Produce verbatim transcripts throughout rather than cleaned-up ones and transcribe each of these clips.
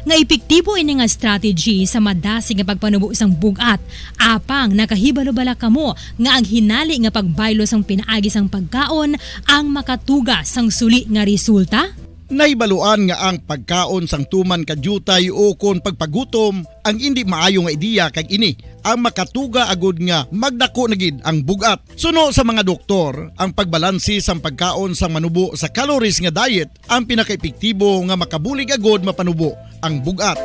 nga epektibo ini nga strategy sa madasig nga pagpanubo sang bug-at. Apang nakahibalo bala kamo nga ang hinali nga pagbaylo sang pinaagi sang pagkaon ang makatuga sang suli nga resulta? Nahibaluan nga ang pagkaon sang tuman ka diutay ukon pagpagutom ang indi maayo nga ideya, kag ini ang makatuga agud nga magdako na gid ang bug-at. Suno sa mga doktor, ang pagbalanse sang pagkaon sang manubo sa calories nga diet ang pinakaepektibo nga makabulig agud mapanubo ang bug-at.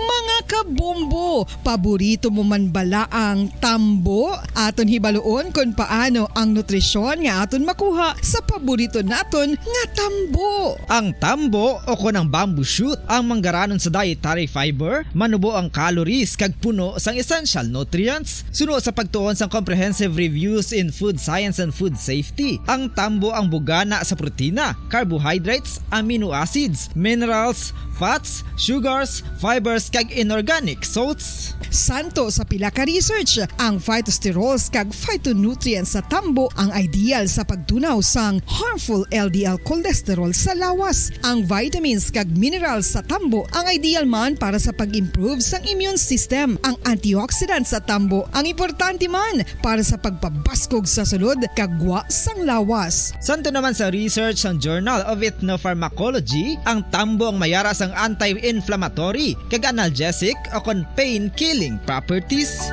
Mga kabombo, paborito mo man bala ang tambo? Aton hibaluon kon paano ang nutrisyon nga aton makuha sa paborito naton nga tambo. Ang tambo, o kon ang bamboo shoot, ang manggaranon sa dietary fiber, manubo ang calories kag puno sang essential nutrients. Suno sa pagtuon sang Comprehensive Reviews in Food Science and Food Safety, ang tambo ang bugana sa protina, carbohydrates, amino acids, minerals, fats, sugars, fibers, kag inorganic salts. Santo sa pila ka research, ang phytosterols kag phytonutrients sa tambo ang ideal sa pagtunaw sang harmful L D L cholesterol sa lawas. Ang vitamins kag minerals sa tambo ang ideal man para sa pag-improve sang immune system. Ang antioxidants sa tambo ang importante man para sa pagpabaskog sa sulod kag gwa sang lawas. Santo naman sa research sang Journal of Ethnopharmacology, ang tambo ang mayara sang anti-inflammatory kag analgesic o kon pain-killing properties.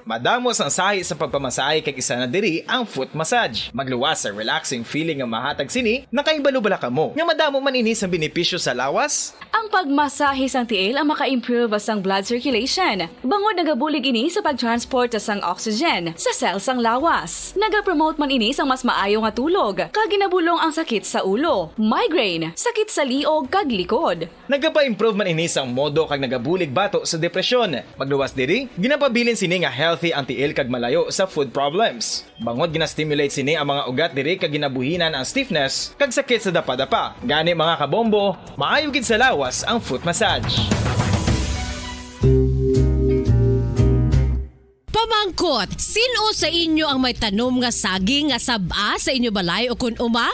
Madamo sang sahi sa pagpamasahe, kag isa na diri ang foot massage. Magluwas sa relaxing feeling nga mahatag sini. Nakahibalo bala kamo nga madamo man ini sang benepisyo sa lawas? Ang pagmasahe sang tiil ang maka-improve sang blood circulation, bangod nagabulig ini sa pag-transport sang oxygen sa cell sang lawas. Nagapromote man ini sang mas maayo nga tulog, kag ginabulong ang sakit sa ulo, migraine, sakit sa liog, kag likod. Nagapa-improve man ini sang modo kag nagabulig bato sa depresyon. Magluwas diri, ginapabilin sini nga healthy ang tiil kag malayo sa foot problems. Bangod gina-stimulate sini ang mga ugat diri kag ginabuhinan ang stiffness kag sakit sa dapadapa. Gani, mga kabombo, maayo gid sa lawas ang foot massage. Pamangkot, sin-o sa inyo ang may tanom nga saging nga sab-a sa inyo balay ukon uma?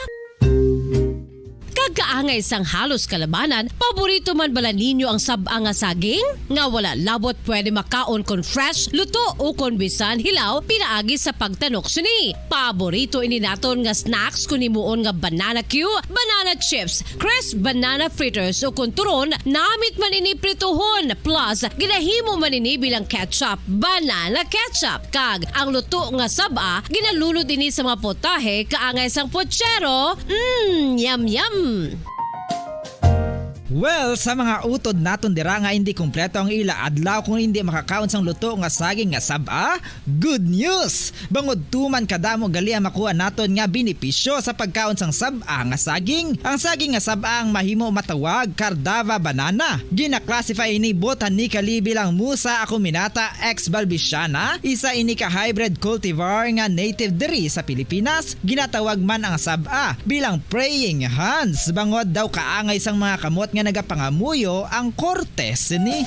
Kag kaangay sang halos kalabanan, paborito man bala ninyo ang sab-a nga saging? Nga wala labot pwede makaon kon fresh, luto, ukon bisan hilaw pinaagi sa pagtanok sini. Paborito ini naton nga snacks kon himuon nga banana cue, banana chips, crisp banana fritters, ukon turon, namit man ini prituhon, plus ginahimo man ini bilang ketchup, banana ketchup. Kag ang luto nga sab-a, ginalunod ini sa mga putahe kaangay sang puchero. Mm, yum, yum. Well, sa mga utod naton dira nga indi kompleto ang ila adlaw kung indi makakaon sang luto nga saging nga sab-a, good news! Bangod tuman kadamo gali ang makuha naton nga benepisyo sa pagkaon sang sab-a nga saging. Ang saging nga sab-a ang mahimo matawag Cardava banana. Gina-classify ini botanically bilang Musa acuminata ex balbisiana, isa ini ka hybrid cultivar nga native diri sa Pilipinas. Ginatawag man ang sab-a bilang praying hands, bangod daw kaangay sang mga kamot nga nagapangamuyo ang korte sini.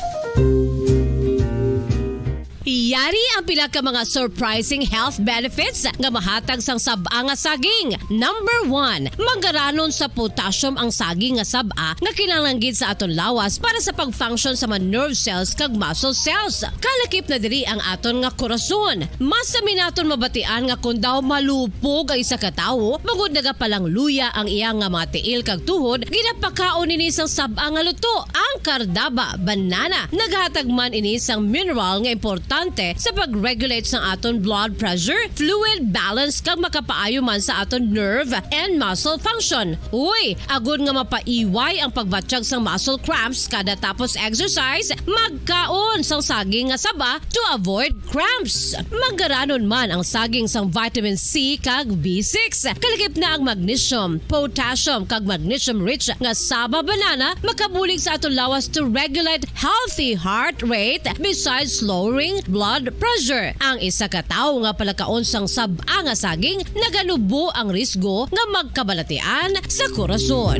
Yari ang pila ka mga surprising health benefits nga mahatag sang sab-a nga saging. Number one, manggaranon sa potassium ang saging nga sab-a nga kinahanglan gid sa aton lawas para sa pag-function sa mga nerve cells kag muscle cells. Kalakip na diri ang aton nga korason. Mas sami naton mabatian nga kon daw malupog ang isa ka tawo, bangod nagapalangluya ang iya nga mga tiil kag tuhod, ginapakaon ini sang sab-a nga luto, ang Cardava banana. Naghatag man ini sang mineral nga importante sa pag-regulate sang aton blood pressure, fluid balance, kag makapaayo man sa aton nerve and muscle function. Uy, agod nga mapaiway ang pagbatyag sang muscle cramps kada tapos exercise, magkaon sang saging nga saba to avoid cramps. Manggaranon man ang saging sang vitamin C kag B six. Kalakip na ang magnesium, potassium, kag magnesium-rich nga saba banana makabulig sa aton lawas to regulate healthy heart rate, besides lowering blood pressure. Ang isa ka tawo nga palakaon sang sab-a nga saging naganubo ang risgo nga magkabalatian sa korason.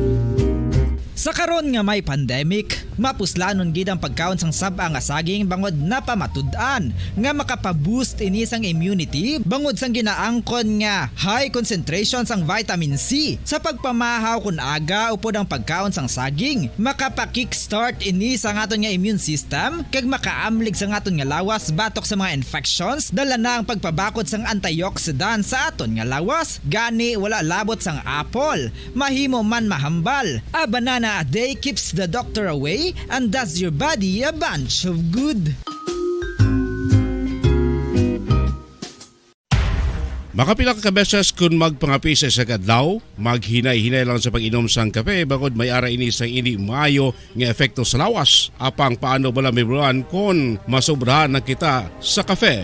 Sa karon nga may pandemic, mapuslanon gid ang pagkaon sang sab-a nga saging bangod napamatud-an nga makapa-boost ini sang immunity bangod sang ginaangkon nga high concentration sang vitamin C. Sa pagpamahaw kon aga upod ang pagkaon sang saging, makapa-kickstart ini sa aton nga immune system kag makaamlig sa aton nga lawas batok sa mga infections. Dala na ang pagpabakod sang antioxidant sa aton nga lawas, gani wala labot sang apple. Mahimo man mahambal. A banana a day keeps the doctor away and does your body a bunch of good. Makapila ka beses kun magpangape sa isa ka adlaw, maghinay-hinay lang sa pag-inom sang kape bangod may ara ini sang indi maayo nga epekto sa lawas. Apang paano bala may bulan kon masobrahan na kita sa kape?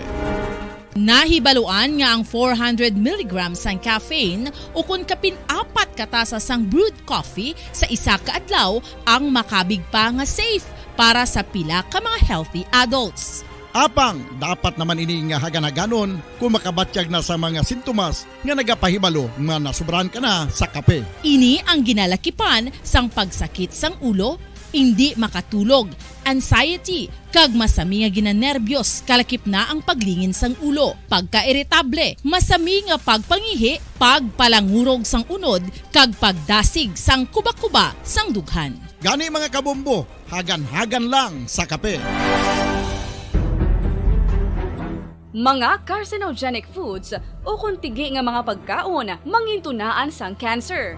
Nahibaluan nga ang four hundred milligrams sang caffeine ukon kapin apat ka tasa sang brewed coffee sa isa ka adlaw ang makabig pa nga safe para sa pila ka mga healthy adults. Apang dapat naman ini nga hagan-haganon kon makabatyag na sa mga sintomas nga nagapahibalo nga nasobrahan ka na sa kape. Ini ang ginalakipan sang pagsakit sang ulo, indi makatulog, anxiety, kag masami nga ginanerbyos, kalakip na ang paglingin sang ulo, pagkairitable, masami nga pagpangihi, pagpalangurog sang unod, kag pagdasig sang kubakuba sang dughan. Gani, mga kabombo, hagan-hagan lang sa kape. Mga carcinogenic foods ukon tigi nga mga pagkaon mangintunaan sang cancer.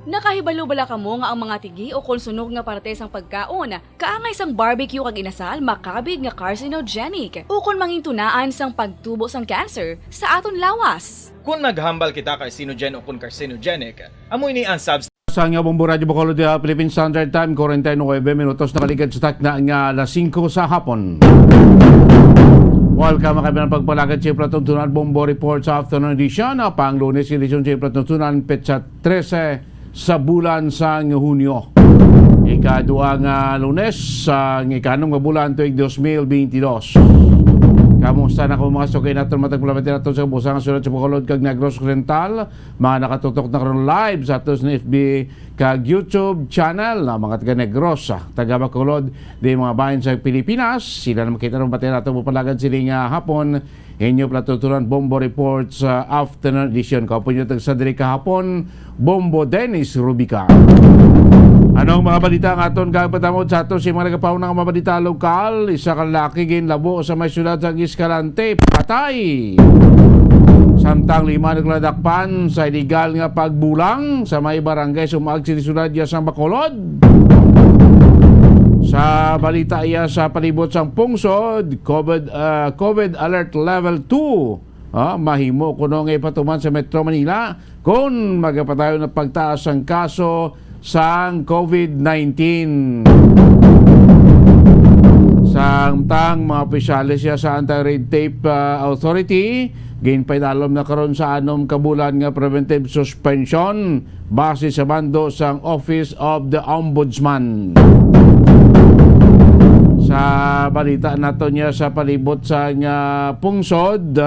Nakahibalo bala kamo nga ang mga tigi ukon sunog nga parte sang pagkaon, kaangay sang barbecue kag inasal, makabig nga carcinogenic ukon mangintunaan sang pagtubo sang cancer sa aton lawas? Kon naghambal kita carcinogen ukon carcinogenic, amo ini ang substance Sang Bombo Radyo Bacolod, uh, Philippine Standard Time, forty-nine minutos nakaligad sa takna nga alas singko sa hapon. Welcome, mga kaibigan, pagpalagad sa palatuntunan Bombo Report sa Afternoon Edition, uh, pang Lunes, edisyon sa palatuntunan, petsa trese sa bulan sang Hunyo. Ikadua nga Lunes sang ikanom nga bulan tuig dos mil bentidós. Kamusta na ko, mga sugay naton, matag pulapati naton sa busang sulat sa Bacolod kag Negros Oriental? Mga nakatutok na karon live sa aton sa F B kag YouTube channel, ah, mga taga Negros, ah, taga Bacolod, di mga bahin sa Pilipinas, sila na makita ron. Batay nato mo palagad sini nga hapon, inyo palatuntunan Bombo Report sa afternoon edition. Kaupo nyo tagsa diri kahapon, Bombo Dennis Rubica. Anong mga balita nga aton gagpatamod sa ato si mga nagapauna nga mga balita lokal? Isa ka lalaki ginlabo sa may siyudad sa Escalante, patay. Samtang lima nagladakpan sa iligal nga pagbulang sa may barangay Sumaag City Sudad iya sang Bacolod. Sa balita iya sa palibot sang pungsod, COVID, ah, COVID Alert Level two. Ah, mahimo kuno nga ipatuman sa Metro Manila kon magapadayon ang pagtaas sang kaso sang COVID nineteen. Samtang mga opisyales siya sa Anti-Red Tape, ah, Authority, ginpaidalom na karon sa anom ka bulan nga preventive suspension base sa mando sang Office of the Ombudsman. Sa balita nato niya sa palibot sa nga pungsod,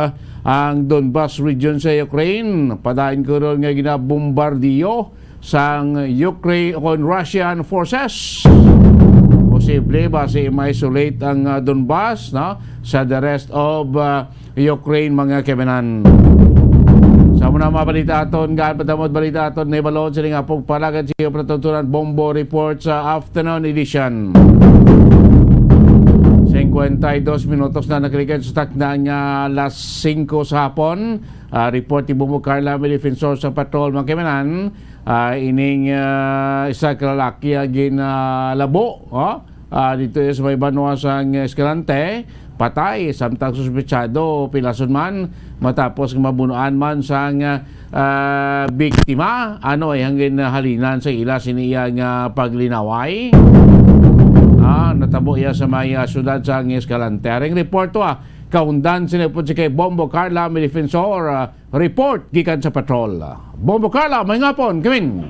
ang Donbas region sa Ukraine, padayon ko ron nga ginabombardiyo sang Ukraine o Russian forces. Posible ba si ma-isolate ang, ah, Donbas, no, sa the rest of, ah, Ukraine, mga kaibigan? Sa muna mga balita aton, gaan patamod balita aton, nahibalon sini nga pagpalagad sa iyo, palatuntunan Bombo Report sa afternoon edition. Singkwenta y dos minutos na nakaligad sa takna nga alas singko sa hapon. Ah, report ni Bombo Carla, may defensor sa patrol, mga kaibigan. Ah, ining, ah, isa ka lalaki ang ginalabo, oh? Ah, dito sa may banwa sang Escalante, patay samtang suspetsado pilason man matapos nga mabunuan man sang, ah, biktima. Ano ay hangin halinan sa ila sini iya nga paglinaway? Ah, natabo iya sa may, ah, siyudad sang Escalante. Aring report to, ah, kaundan sini po si kay Bombo Carla, may defensor, ah, report gikan sa patrol. Bombo Carla, may ngapon, kamin.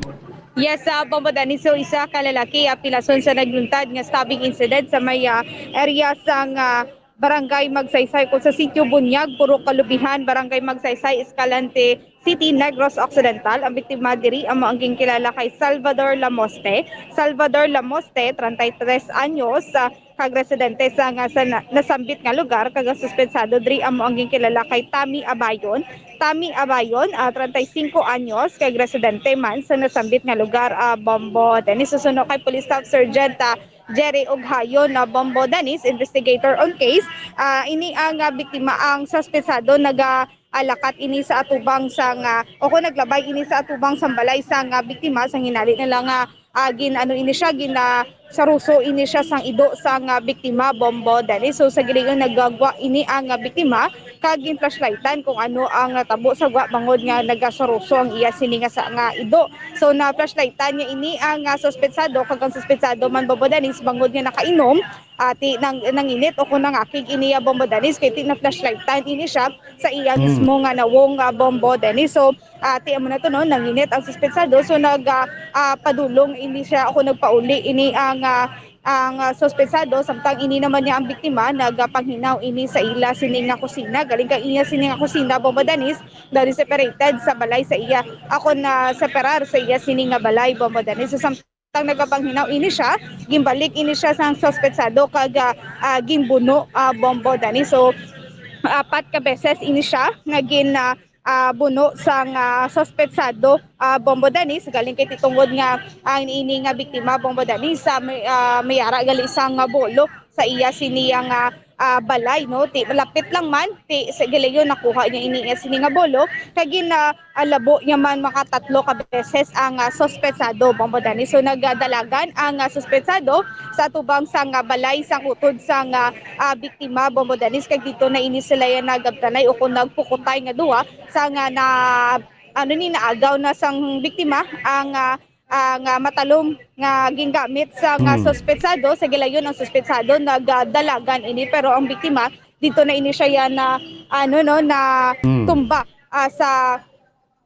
Yes, ah, Bombo Daniso, isa ka lalaki, ah, pilason sa nagluntad nga stabbing incident sa may, ah, area sang, ah, Barangay Magsaysay, kung sa Sitio Bunyag, Purok Kalubihan, Barangay Magsaysay, Escalante City, Negros Occidental. Ang biktima diri amo ang ginkilala kay Salvador Lamoste. Salvador Lamoste, treinta y tres anyos, ah, kag residente sa nga sa na- nasambit nga lugar, kag ang suspetsado diri amo ang ginkilala kay Tami Abayon. Tami Abayon, ah, treinta y cinco anyos, kag residente man sa nasambit nga lugar, ah, Bombo Dennis. Susuno kay Police Staff Sergeant, ah, Jerry Oghayon na Bombo Dennis, investigator on case. Ah, ini ang, ah, biktima, ang suspetsado naga alakat ini sa atubang sang, ah, o kung naglabay ini sa atubang sang balay sang, ah, biktima, sang hinali nila nga, ah, gin-, ano ini siya, gin-, ah, saruso ini siya sang ido sang, ah, biktima, Bombo Dennis. So, sa gilingon, nagagwa ini ang, ah, biktima, kag gin-flashlightan kung ano ang natabo sa gwa bangod nga nagasaruso ang iya sini nga sa, nga ido. So, na-flashlightan niya ini ang, ah, suspetsado, kag ang suspetsado man, Bombo Dennis, bangod nga nakainom, ah, ti nang, nanginit o kung nangakig ini, ah, Bombo Dennis, kay ti na-flashlightan ini siya sa iya Mm. mismo nga nawong, ah, Bombo Dennis. So, ah, ti amo na to, no, nanginit ang suspetsado. So, nag, ah, ah, padulong ini siya o nagpauli ini ang, ah, ang, ah, suspetsado, samtang ini naman niya ang biktima, nagapanghinaw ini sa ila sini nga kusina. Galing kay iya sini nga kusina, Bombo Dennis, dali separated sa balay sa iya, ako na separar sa iya sini nga balay, Bombo Dennis. So, samtang nagapanghinaw ini siya, ginbalik ini siya sang suspetsado kag, ah, ah, ginbuno, ah, Bombo Dennis. So, apat ka beses ini siya nga gin, ah, ah, buno sang, ah, suspetsado, ah, Bombo Dennis. Galing kay ti tungod nga ang ini nga biktima, Bombo Dennis, sa may, ah, may ara gali sang, ah, bolo sa iya sini nga, ah, balay, no? Ti, lapit lang man, ti, sa gilayon nakuha niya ini nga sini nga bolo. Kag gin, ah, ah, labo niya man makatatlo ka beses ang, ah, suspetsado, Bombo Dennis. So, nagdalagan ang, ah, suspetsado sa atubang sang, ah, balay sang utod sang, ah, ah, biktima, Bombo Dennis, kag dito na ini sila yan nagabtanay o kung nagpukutay nga duha sa nga na, ano ni, naagaw na sang biktima ang, ah, ang, ah, matalom nga gingamit sa nga Hmm. suspetsado. Sa gilayon, ang suspetsado nagdalagan ini, pero ang biktima dito na ini siya yan na, ano, no, na Hmm. tumba, ah, sa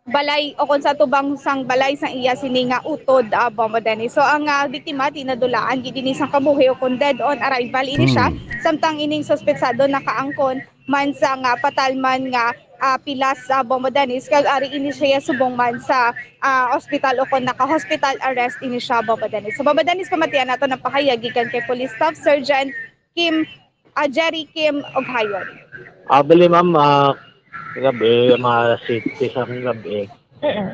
balay o kung sa tubang sang balay sang iya sini nga utod, ah, Bombo Dennis. So, ang, ah, biktima, tinadulaan gid ini sang kabuhi o kung dead on arrival ini siya. Hmm. Samtang ining suspetsado nakaangkon man sa nga patalman nga, ah, pilas sa Bombo Dennis, kag ari ini siya subong man sa, ah, ospital o kung naka-hospital arrest ini siya, Bombo Dennis. So, Bombo Dennis, pamatian nato ng pahayag gikan kay Police Staff Sergeant Kim, ah, Jerry Kim Oghayon. Ah, bali, ma'am, ah, gabi, mga siyete sang gabi. Mm-mm.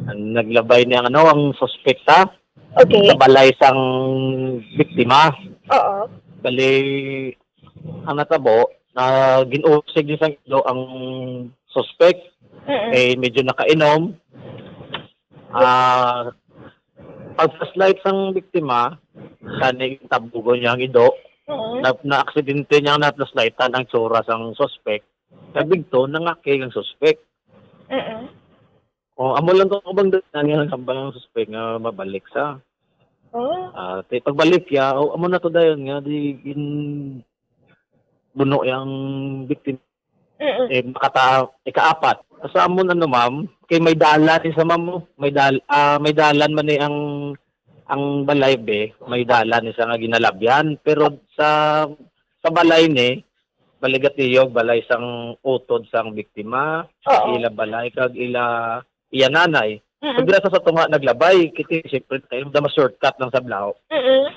Ang naglabay niya, ano, ang suspek sa Okay. sa balay sang biktima. Oo. Bali, ang natabo, na gin-usig niya sang ido ang suspek. Mm-mm. Eh, medyo nakainom. Ah, pag-flashlight sang biktima, kaning tabugon niya ang ido, Mm-mm. na, na-aksidente niya na flashlightan ang tsura sang suspek. Kabigto, nangakig ang suspek. Mm-mm. O, amo lang to, bang daan nga hambal ang suspek nga mabalik sa. Oh. Ah, ti-, pagbalik ya, o, amo na to dayon nga, di, gin-, buno yang biktima. Mm-mm. Eh, makata-, ikaapat. Sa amon, ano, ma'am, kay may dalan ni sa, ma'am, oh. May dal-, ah, may dalan man ni ang, ang balay, be. May dalan ni sa nga ginalabyan. Pero sa, sa balay ni, bali gatiyog, balay sang utod sang biktima, Oo. ila balay, kag ila, iya nanay. Mm-mm. Pag dira sa, sa tunga naglabay, kiti, siyempre, kayo, da ma-shortcut lang sa blaho. Mm-mm.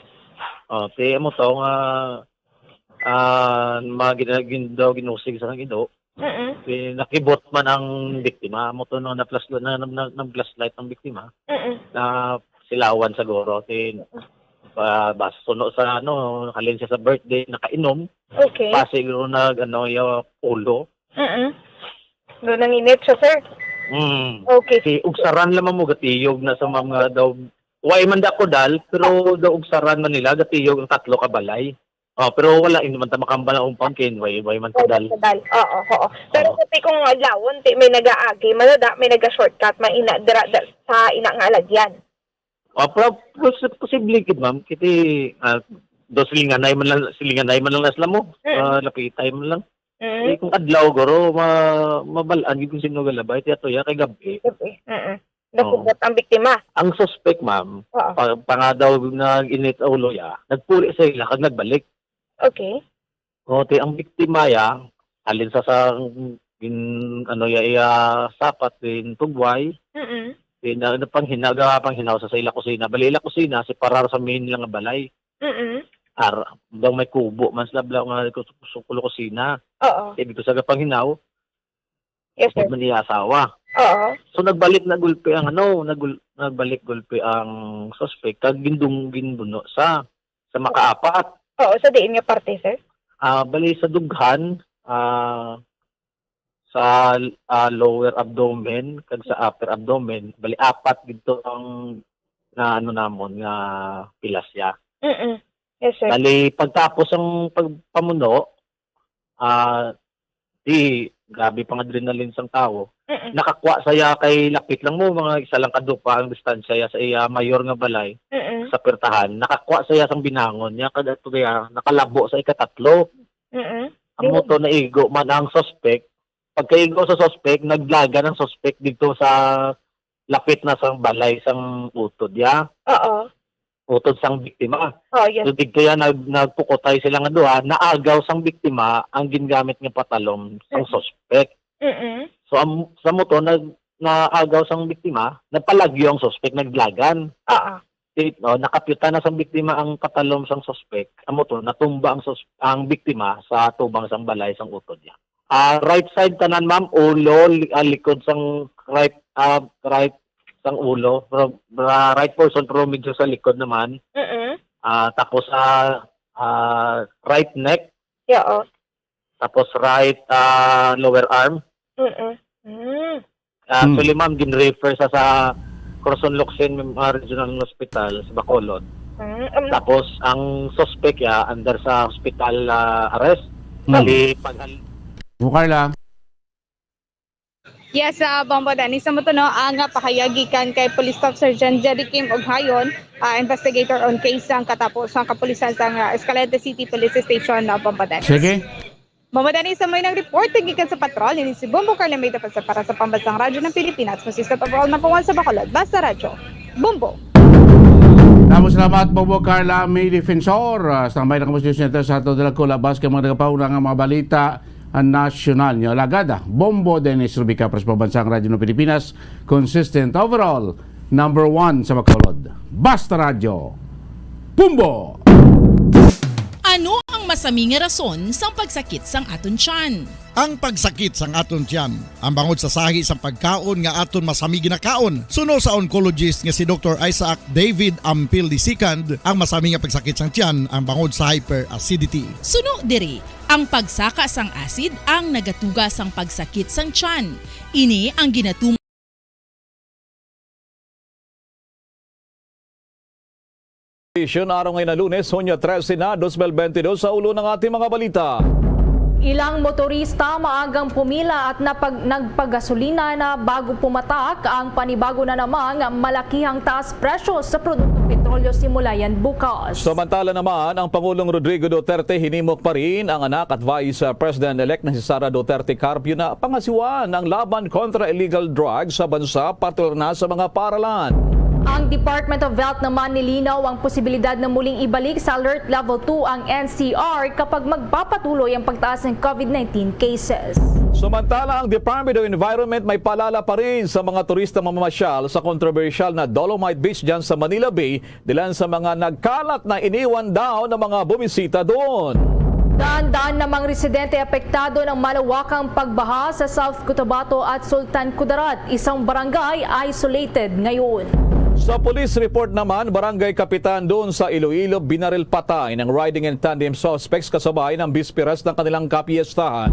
Oh, ti, amo to nga, ah, mga gina-, gin-, daw ginusig sa kang ido. Mm-mm. Ti, nakibot man ang biktima, amo to nga na-flash, na, na, na, na-flashlight ang biktima. Mm-mm. Na silawan siguro, ti, ah, bas-, suno sa, ano, halin siya sa birthday, nakainom. Okay. Pasig ro nag, ano, yung ulo. Mm-mm. Doon nanginit siya, sir? Mm. Okay. Si ugsaran lamang mo, gatiyog na sa mga daw, way man da ko dal, pero daw ugsaran man nila, gatiyog ang tatlo ka balay. Oh, pero wala, hindi man ta makambal ang umpang, kin, way, way man ta Wala dal. Sa dal. Oo, oo. Pero Oo. Pati kung adlawon, ti may nagaagi, man da, may naga-shortcut, may ina, dira, da, sa ina nga alagyan. Ah, pro-, pos-, posible gid, ma'am. Kiti, ah, do silinganay man lang, silinganay man lang na sila mo. Mm. Ah, lapitay man lang. Mm. Eh, kung adlaw, guro, ma-, mabalaan gid kung sino galabay, ti ato ya kay gabi. Gabi. Mm. Oo. Nakubot ang biktima. Ang suspect, ma'am, Oo. pa-, pangadaw nga init ang ulo ya, nagpuli sa ila kag nagbalik. Okay. O, ti ang biktima ya, halin sa, sa gin-, ano, iya, iya sapat, gintugway, Mm-mm. gin-, ano, panghinag-, ah, panghinaw sa, sa ila kusina. Bali, ila kusina, separar sa main nila nga balay. Mm-mm. Ar-, daw may kubo man sila, bala, nga kus-, kus-, kulo kusina. Oo. Kaya dito sa panghinaw, Yes, sir. Upod man iya asawa. Oo. So, nagbalik na gulpi ang, ano, nagul-, nagbalik gulpi ang suspect, kag gindung-, ginbuno sa, sa makaapat. Oo, sa diin nga parte, sir? Ah, bali sa dughan, ah, sa, ah, lower abdomen, kag sa upper abdomen, bali apat dito ang na, ano, namon, nga pilas siya. Mm-mm. Yes, sir. Bali, pagtapos ang pagpamuno, ah, di, grabe pang adrenaline sang tawo. Mm-mm. Nakakuha saya kay lapit lang mo, mga isa lang ka dupa ang distansya ya sa iya mayor nga balay, Mm-mm. sa pertahan. Nakakuha saya sang binangon niya, kada to kaya nakalabo sa ikatatlo. Mm-mm. Amo to, naigo man ang suspect. Pagkaigo sa suspect, naglagan ang suspect dito sa lapit na sang balay sang utod ya. Oo. Utod sang biktima. Oh, yes. So, didto yan, nag-, nagpukutay sila nga duha, naagaw sang biktima ang gingamit nga patalom sang Mm. suspect. Mm-mm. So, am-, sa mo to, nag-, naagaw sang biktima, nagpalagyo ang suspect, naglagan. Oo. Ti-, oh, nakapyutan na sang biktima ang patalom sang suspect. Amo to, natumba ang sus-, ang biktima sa tubang sang balay sang utod niya. Ah, right side tanan, ma'am, ulo, li-, ah, likod sang right, ah, right sang ulo, from, ah, right portion, pero medyo sa likod naman. Mm-mm. Ah, tapos sa, ah, right neck. Yeah, oh. Tapos right, ah, lower arm. Mm-mm. Mm. Ah, Hmm. actually, ma'am, gin-refer sa, sa Corazon Locsin Mem-, ah, Regional Hospital sa Bacolod. Mm, um, Tapos, ang suspect, ya, under sa hospital, ah, arrest. Hmm. Bali, pag-, Bu Carla. Yes, ah, Bombo Dennis. Sa mo to, no, ang, ah, pahayag gikan kay Police Staff Sergeant Jerry Kim Oghayon, ah, investigator on case sang katapo sang kapulisan sang, ah, Escalante City Police Station, no, Bombo Dennis. Sige. Bombo Dennis, sa may nang report gikan sa patrol, ini si Bombo Carla May dapat sa para sa Pambansang Radyo ng Pilipinas, consistent overall number one sa Bacolod. Basta Radyo, Bombo. Damo salamat, Bombo Carla May Defensor. Ah, standby na kamo sa news center sa ato dala ko labas kay mga nagapauna nga mga balita, ah, nasyonal. Nyo alagad, ah, Bombo Dennis Rubica, para sa Pambansang Radyo ng Pilipinas, consistent overall, number one sa Bacolod. Basta Radyo, Bombo! Ano ang masami nga rason sang pagsakit sang aton tiyan? Ang pagsakit sang aton tiyan, ang bangod sa sahi sang pagkaon nga aton masami ginakaon. Suno sa oncologist nga si Doktor Isaac David Ampil the second, ang masami nga pagsakit sang tiyan ang bangod sa hyperacidity. Suno diri, ang pagsaka sang acid ang nagatuga sang pagsakit sang tiyan. Ini ang ginatuman Station araw ngayon na Lunes, Hunyo trese na, dos mil bentidus, sa ulo ng ating mga balita. Ilang motorista maagang pumila at napag-, nagpagasolina na bago pumatak ang panibago na namang malakihang taas presyo sa produktong petrolyo simula yan bukas. Samantala naman, ang Pangulong Rodrigo Duterte hinimok pa rin ang anak at Vice President-elect na si Sara Duterte Carpio na pangasiwaan ang laban kontra illegal drugs sa bansa, partikular na sa mga paaralan. Ang Department of Health naman nilinaw ang posibilidad na muling ibalik sa Alert Level two ang N C R kapag magpapatuloy ang pagtaas ng COVID nineteen cases. Samantala, ang Department of Environment may paalala pa rin sa mga turista mamamasyal sa kontrobersyal na Dolomite Beach dyan sa Manila Bay, dalan sa mga nagkalat na iniwan daw ng mga bumisita doon. Daan-daan namang residente apektado ng malawakang pagbaha sa South Cotabato at Sultan Kudarat, isang barangay isolated ngayon. Sa police report naman, barangay kapitan doon sa Iloilo, binaril patay ng riding in tandem suspects kasabay ng bisperas ng kanilang kapiestahan.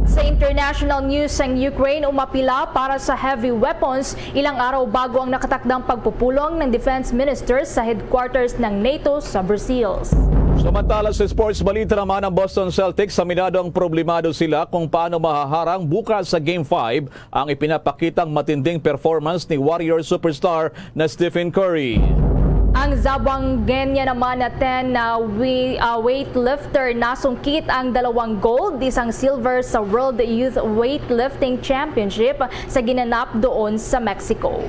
Sa international news, ang Ukraine umapila para sa heavy weapons ilang araw bago ang nakatakdang pagpupulong ng defense ministers sa headquarters ng NATO sa Brussels. Samantala, sa sports balita naman, ang Boston Celtics, aminado ang problemado sila kung paano mahaharang bukas sa Game five ang ipinapakitang matinding performance ni Warriors superstar na Stephen Curry. Ang Zamboangueño naman na ten na wi-, ah, weightlifter nasungkit ang dalawang gold, isang silver sa World Youth Weightlifting Championship sa ginanap doon sa Mexico.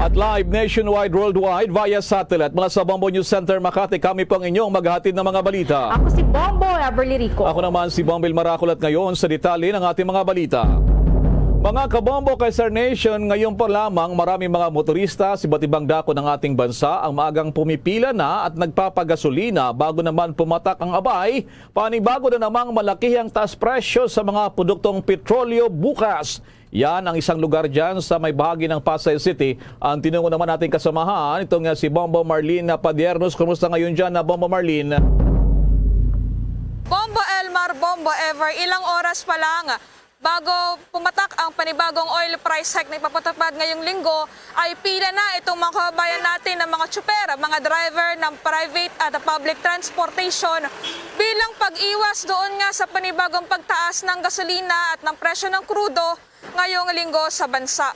At live nationwide, worldwide, via satellite. Mula sa Bombo News Center, Makati, kami po ang inyong maghahatid ng mga balita. Ako si Bombo Everly Rico. Ako naman si Bombil Maracol at ngayon sa detalye ng ating mga balita. Mga kabombo kay Star Nation, ngayon pa lamang maraming mga motorista sa iba't ibang dako ng ating bansa ang maagang pumipila na at nagpapagasolina bago naman pumatak ang abay, panibago na namang malakihang taas presyo sa mga produktong petrolyo bukas. Yan ang isang lugar dyan sa may bahagi ng Pasay City. Ang tinungo naman nating kasamahan, itong, uh, si Bombo Marlene Padiernos. Kumusta ngayon dyan, uh, Bombo Marlene? Bombo Elmar, Bombo Ever, ilang oras pa lang bago pumatak ang panibagong oil price hike na ipapatupad ngayong linggo, ay pila na itong mga kababayan natin na mga tsuper, mga driver ng private at public transportation bilang pag-iwas doon nga sa panibagong pagtaas ng gasolina at ng presyo ng krudo ngayong linggo sa bansa.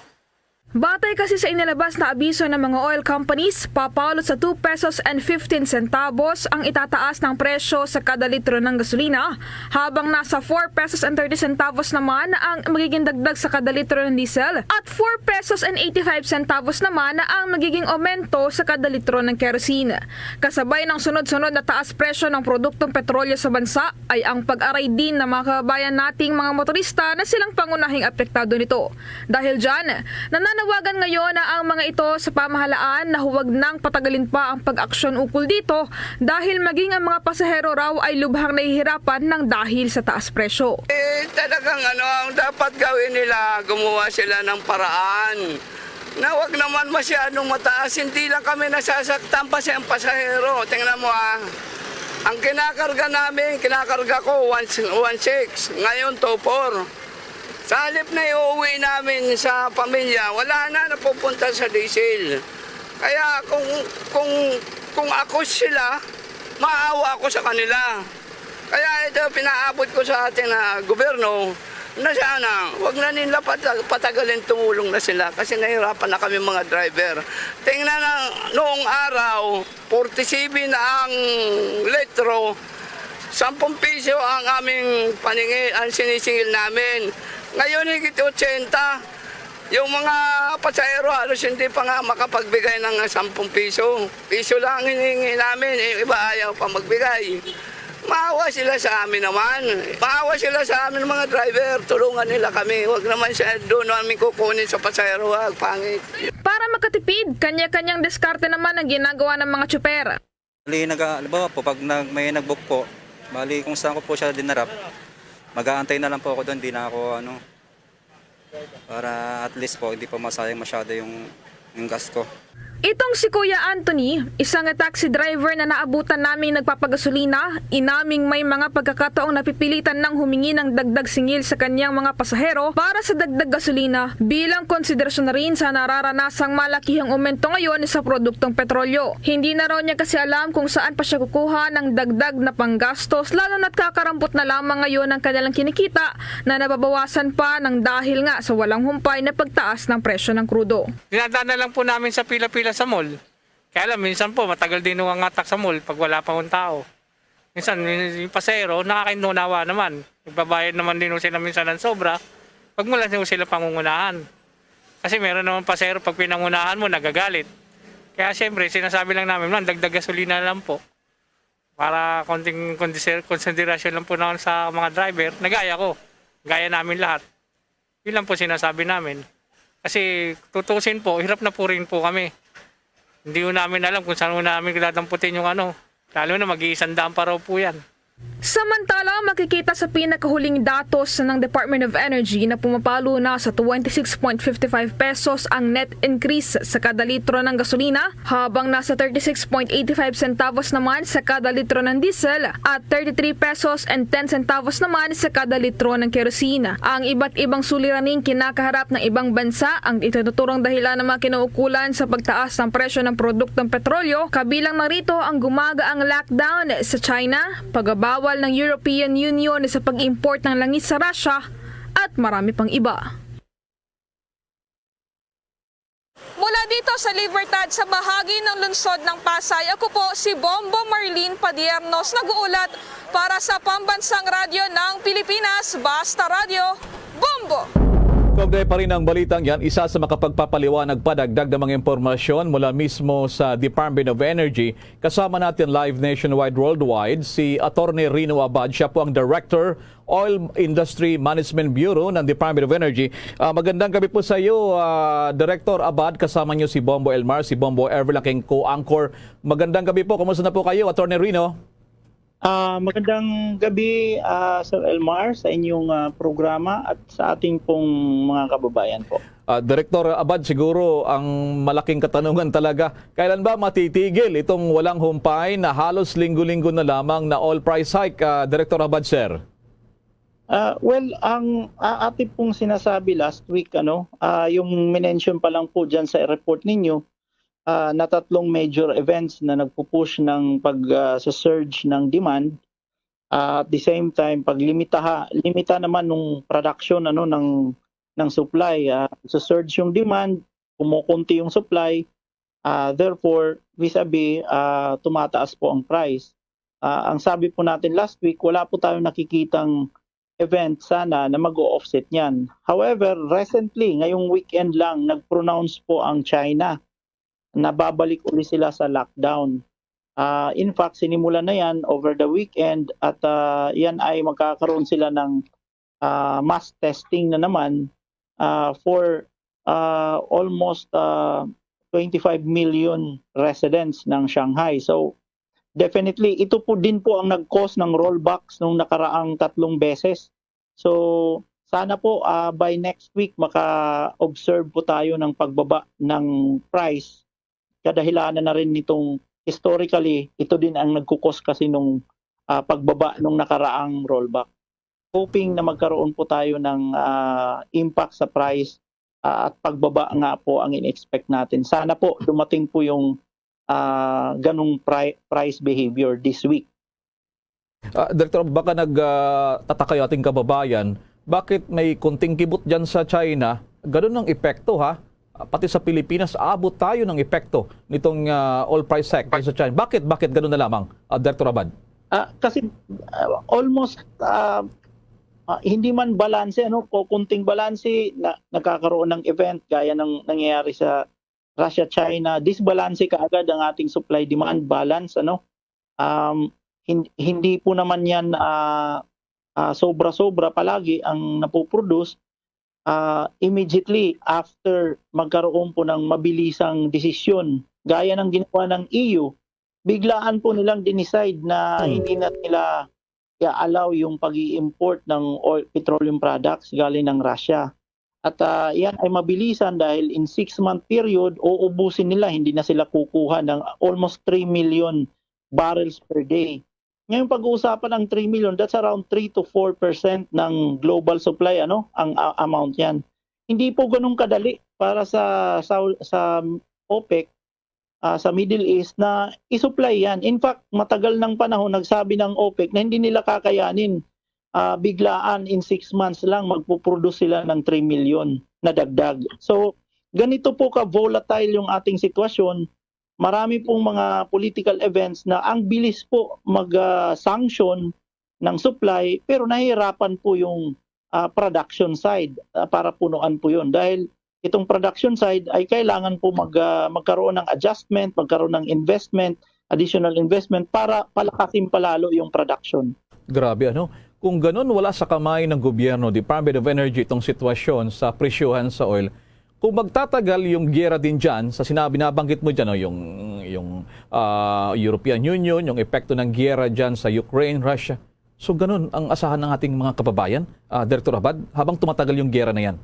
Batay kasi sa inilabas na abiso ng mga oil companies, papalot sa two pesos and fifteen centavos ang itataas ng presyo sa kada litro ng gasolina, habang nasa four pesos and thirty centavos naman ang magiging dagdag sa kada litro ng diesel at four pesos and eighty-five centavos naman ang magiging aumento sa kada litro ng kerosene. Kasabay ng sunod-sunod na taas presyo ng produktong petrolyo sa bansa, ay ang pag-aray din ng mga kababayan nating mga motorista na silang pangunahing apektado nito. Dahil dyan, nananawagan ngayon na ang mga ito sa pamahalaan na huwag nang patagalin pa ang pag-aksyon ukol dito, dahil maging ang mga pasahero raw ay lubhang nahihirapan ng dahil sa taas presyo. Eh, talagang ano, ang dapat gawin nila, gumawa sila ng paraan na wag naman masyadong mataas. Hindi lang kami nasasaktan, pati ang pasahero. Tingnan mo, ah, ang kinakarga namin, kinakarga ko, one, one six. Ngayon, two four. Sa halip na iuwi namin sa pamilya, wala na napupunta sa diesel. Kaya kung, kung, kung ako sila, maawa ako sa kanila. Kaya ito, pinaabot ko sa ating, ah, gobyerno na sana wag na nila pata-, patagalin, tumulong na sila kasi nahirapan na kami mga driver. Tingnan na, noong araw, forty-seven ang litro, sampung piso ang aming paningil, ang sinisingil namin. Ngayon, higit ochenta. Yung mga pasahero halos hindi pa nga makapagbigay ng sampung piso. Piso lang ang hinihingi namin, eh, iba ayaw pa magbigay. Maawa sila sa amin naman. Maawa sila sa amin, mga driver. Tulungan nila kami. Wag naman siya doon namin kukunin sa pasahero. Wag, pangit. Para makatipid, kanya-kanyang diskarte naman ang ginagawa ng mga tsuper. Bali, naga-, halimbawa po, pag nag-, may nag-book po, bali, kung saan ko po siya dinarap, mag-aantay na lang po ako doon, di na ako, ano, para at least po, hindi po masayang masyado yung, yung gas ko. Itong si Kuya Anthony, isa nga taxi driver na naabutan naming nagpapagasolina, inaming may mga pagkakataong napipilitan ng humingi ng dagdag singil sa kanyang mga pasahero para sa dagdag gasolina, bilang konsiderasyon na rin sa nararanasang malakihang aumento ngayon sa produktong petrolyo. Hindi na raw niya kasi alam kung saan pa siya kukuha ng dagdag na panggastos, lalo na't kakarambot na lamang ngayon ang kanilang kinikita na nababawasan pa ng dahil nga sa walang humpay na pagtaas ng presyo ng krudo. Dinadaan na lang po namin sa pila-pila sa mall. Kaya lang, minsan po, matagal din ho ang atak sa mall pag wala pa hong tao. Minsan, min-, yung pasahero, nakakainunawa naman. Nagbabayad naman din ho sila minsan ng sobra pag wala ho sila pangungunahan. Kasi meron naman pasahero, pag pinangunahan mo, nagagalit. Kaya siyempre, sinasabi lang namin, "Ma'am, dagdag gasolina lang po." Para konting kondisir-, konsiderasyon lang po naman sa mga driver, nagaya ko. Gaya namin lahat. Yun lang po sinasabi namin. Kasi tutusin po, hirap na po rin po kami. Hindi po namin alam kung saan po namin dadamputin yung ano. Lalo na mag-iisang daan pa raw po yan. Samantala, makikita sa pinakahuling datos ng Department of Energy na pumapalo na sa twenty-six point fifty-five pesos ang net increase sa kada litro ng gasolina, habang nasa thirty-six point eighty-five centavos naman sa kada litro ng diesel at thirty-three pesos and ten centavos naman sa kada litro ng kerosene. Ang iba't ibang suliraning kinakaharap ng ibang bansa ang itinuturong dahilan ng mga kinaukulan sa pagtaas ng presyo ng produktong petrolyo, kabilang na rito ang gumagaang lockdown sa China, pagbabawal ng European Union sa pag-import ng langis sa Russia, at marami pang iba. Mula dito sa Libertad, sa bahagi ng lungsod ng Pasay, ako po si Bombo Marlene Padiernos, nag-uulat para sa Pambansang Radyo ng Pilipinas, Basta Radyo, Bombo! Kaugnay pa rin ang balitang yan, isa sa makapagpapaliwanag pa dagdag ng mga impormasyon mula mismo sa Department of Energy. Kasama natin live nationwide, worldwide, si Attorney Rino Abad. Siya po ang Director, Oil Industry Management Bureau ng Department of Energy. Ah, magandang gabi po sa iyo, ah, Director Abad. Kasama niyo si Bombo Elmar, si Bombo Ever, ang aking co-anchor. Magandang gabi po. Kumusta na po kayo, Attorney Rino? Ah, magandang gabi, ah, Sir Elmar, sa inyong, ah, programa at sa ating pong mga kababayan po. Ah, Director Abad, siguro ang malaking katanungan talaga, kailan ba matitigil itong walang humpay na halos linggo-linggo na lamang na oil price hike, ah, Director Abad, sir? Ah, well, ang, ah, atin pong sinasabi last week, ano, ah, yung minention pa lang po dyan sa report ninyo, ah, na tatlong major events na nagpupush ng pag, ah, sa surge ng demand. Ah, at the same time, pag limitaha, limita naman nung production, ano, ng, ng supply. Ah, sa surge yung demand, kumukunti yung supply. Ah, therefore, vis-a-vis, ah, tumataas po ang price. Ah, ang sabi po natin last week, wala po tayong nakikitang event sana na mag-o-offset niyan. However, recently, ngayong weekend lang, nag-pronounce po ang China na babalik uli sila sa lockdown. Ah, in fact, sinimulan na yan over the weekend at, ah, yan ay magkakaroon sila ng, ah, mass testing na naman, ah, for, ah, almost, ah, twenty-five million residents ng Shanghai. So, definitely, ito po din po ang nag-cause ng rollbacks nung nakaraang tatlong beses. So, sana po, ah, by next week maka-observe po tayo ng pagbaba ng price. Kadahilanan na rin nitong historically, ito din ang nagkukos kasi nung, ah, pagbaba nung nakaraang rollback. Hoping na magkaroon po tayo ng, ah, impact sa price, ah, at pagbaba nga po ang in-expect natin. Sana po dumating po yung, ah, ganong pri-, price behavior this week. Ah, Director, baka nag, ah, tataka yung ating kababayan, bakit may konting kibot dyan sa China, ganun ang epekto, ha? Ah, pati sa Pilipinas, abot tayo ng epekto nitong, ah, oil price hike sa China. Bakit, bakit ganun na lamang, ah, Director Abad? Ah, kasi, ah, almost, ah, ah, hindi man balanse, ano, kukunting balanse na nagkakaroon ng event gaya ng nangyayari sa Russia-China, disbalanse kaagad ang ating supply-demand balance, ano. Um, hin-, hindi po naman yan, ah, ah, sobra-sobra palagi ang napoproduce, ah, immediately after magkaroon po ng mabilisang desisyon. Gaya ng ginawa ng E U, biglaan po nilang dinicide na Hmm. hindi na nila i-allow yung pag-i-import ng oil, petroleum products galing ng Russia. At, ah, yan ay mabilisan dahil in six-month period, uubusin nila, hindi na sila kukuha ng almost three million barrels per day. Ngayon, pag-uusapan ang three million, that's around three to four percent ng global supply, ano, ang, ah, amount yan. Hindi po ganun kadali para sa, sa, sa OPEC, ah, sa Middle East na i-supply yan. In fact, matagal ng panahon, nagsabi ng OPEC na hindi nila kakayanin, ah, biglaan in six months lang magpo-produce sila ng three million na dagdag. So, ganito po ka-volatile yung ating sitwasyon. Marami pong mga political events na ang bilis po mag, ah, sanction ng supply, pero nahihirapan po yung, ah, production side, ah, para punuan po yun. Dahil itong production side ay kailangan po mag, ah, magkaroon ng adjustment, magkaroon ng investment, additional investment para palakasin palalo yung production. Grabe, ano? Kung ganun, wala sa kamay ng gobyerno, Department of Energy, itong sitwasyon sa presyohan sa oil. Kung magtatagal yung giyera din dyan, sa sinabi, nabanggit mo dyan, no, yung, yung, ah, European Union, yung epekto ng giyera dyan sa Ukraine, Russia. So, ganun ang asahan ng ating mga kababayan, ah, Director Abad, habang tumatagal yung giyera na yan?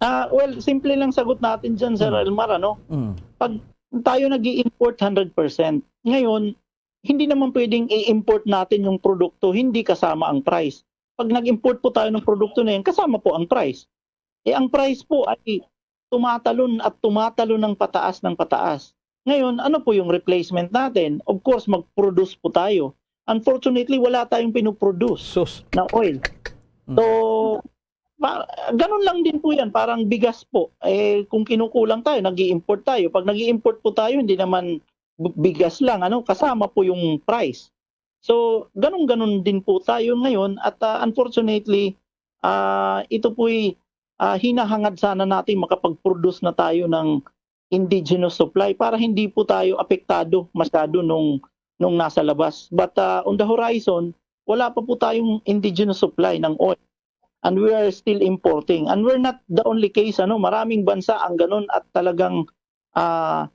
Ah, well, simple lang sagot natin dyan, Sir Mm. Elmar, ano? Mm. Pag tayo nag-i-import hundred percent, ngayon, hindi naman pwedeng i-import natin yung produkto, hindi kasama ang price. Pag nag-import po tayo ng produkto na yan, kasama po ang price. Eh, ang price po ay tumatalon at tumatalon ng pataas ng pataas. Ngayon, ano po yung replacement natin? Of course, mag-produce po tayo. Unfortunately, wala tayong pinuproduce Sus. na oil. Mm. So, pa, ganun lang din po yan. Parang bigas po. Eh, kung kinukulang tayo, nag-i-import tayo. Pag nag-i-import po tayo, hindi naman bu-, bigas lang, ano, kasama po yung price. So, ganun-ganun din po tayo ngayon. At, ah, unfortunately, ah, ito po'y ah, hinahangad sana natin makapag-produce na tayo ng indigenous supply para hindi po tayo apektado masyado nung, nung nasa labas. But, ah, on the horizon, wala pa po tayong indigenous supply ng oil. And we are still importing. And we're not the only case, ano, maraming bansa ang ganun at talagang, ah,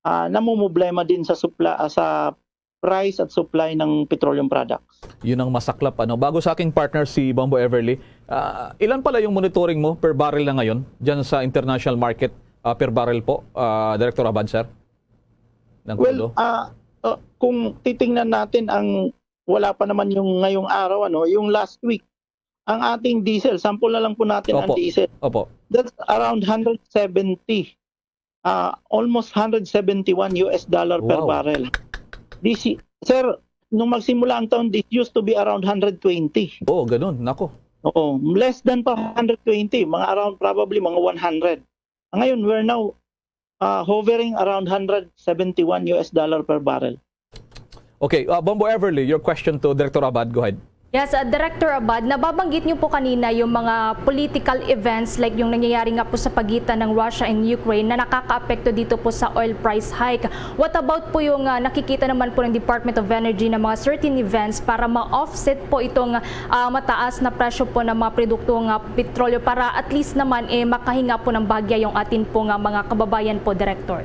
ah, namumroblema din sa supla-, ah, sa price at supply ng petroleum products. Yun ang masaklap, ano. Bago sa aking partner si Bombo Everly, ah, ilan pala yung monitoring mo per barrel na ngayon dyan sa international market, ah, per barrel po, ah, Director Abad, sir? Ng Well, krudo? ah, ah, kung titingnan natin ang, wala pa naman yung ngayong araw, ano, yung last week, ang ating diesel, sample na lang po natin ang Opo. diesel. Opo. That's around hundred seventy, ah, almost hundred seventy-one U S dollar per Wow. barrel. This y-, sir, nung magsimula ang taon, this used to be around hundred twenty. Oo, ganun. Nako. Oo, less than pa hundred twenty, mga around probably mga one hundred. Ngayon, we're now, ah, hovering around hundred seventy-one U S dollar per barrel. Okay, uh, Bombo Everly, your question to Director Abad. Go ahead. Yes, uh, Director Abad, nababanggit niyo po kanina yung mga political events like yung nangyayari nga po sa pagitan ng Russia and Ukraine na nakakaapekto dito po sa oil price hike. What about po yung, uh, nakikita naman po ng Department of Energy na mga certain events para ma-offset po itong, uh, mataas na presyo po ng mga produkto nga petrolyo para at least naman, eh, makahinga po ng bahagya yung atin po nga mga kababayan po, Director?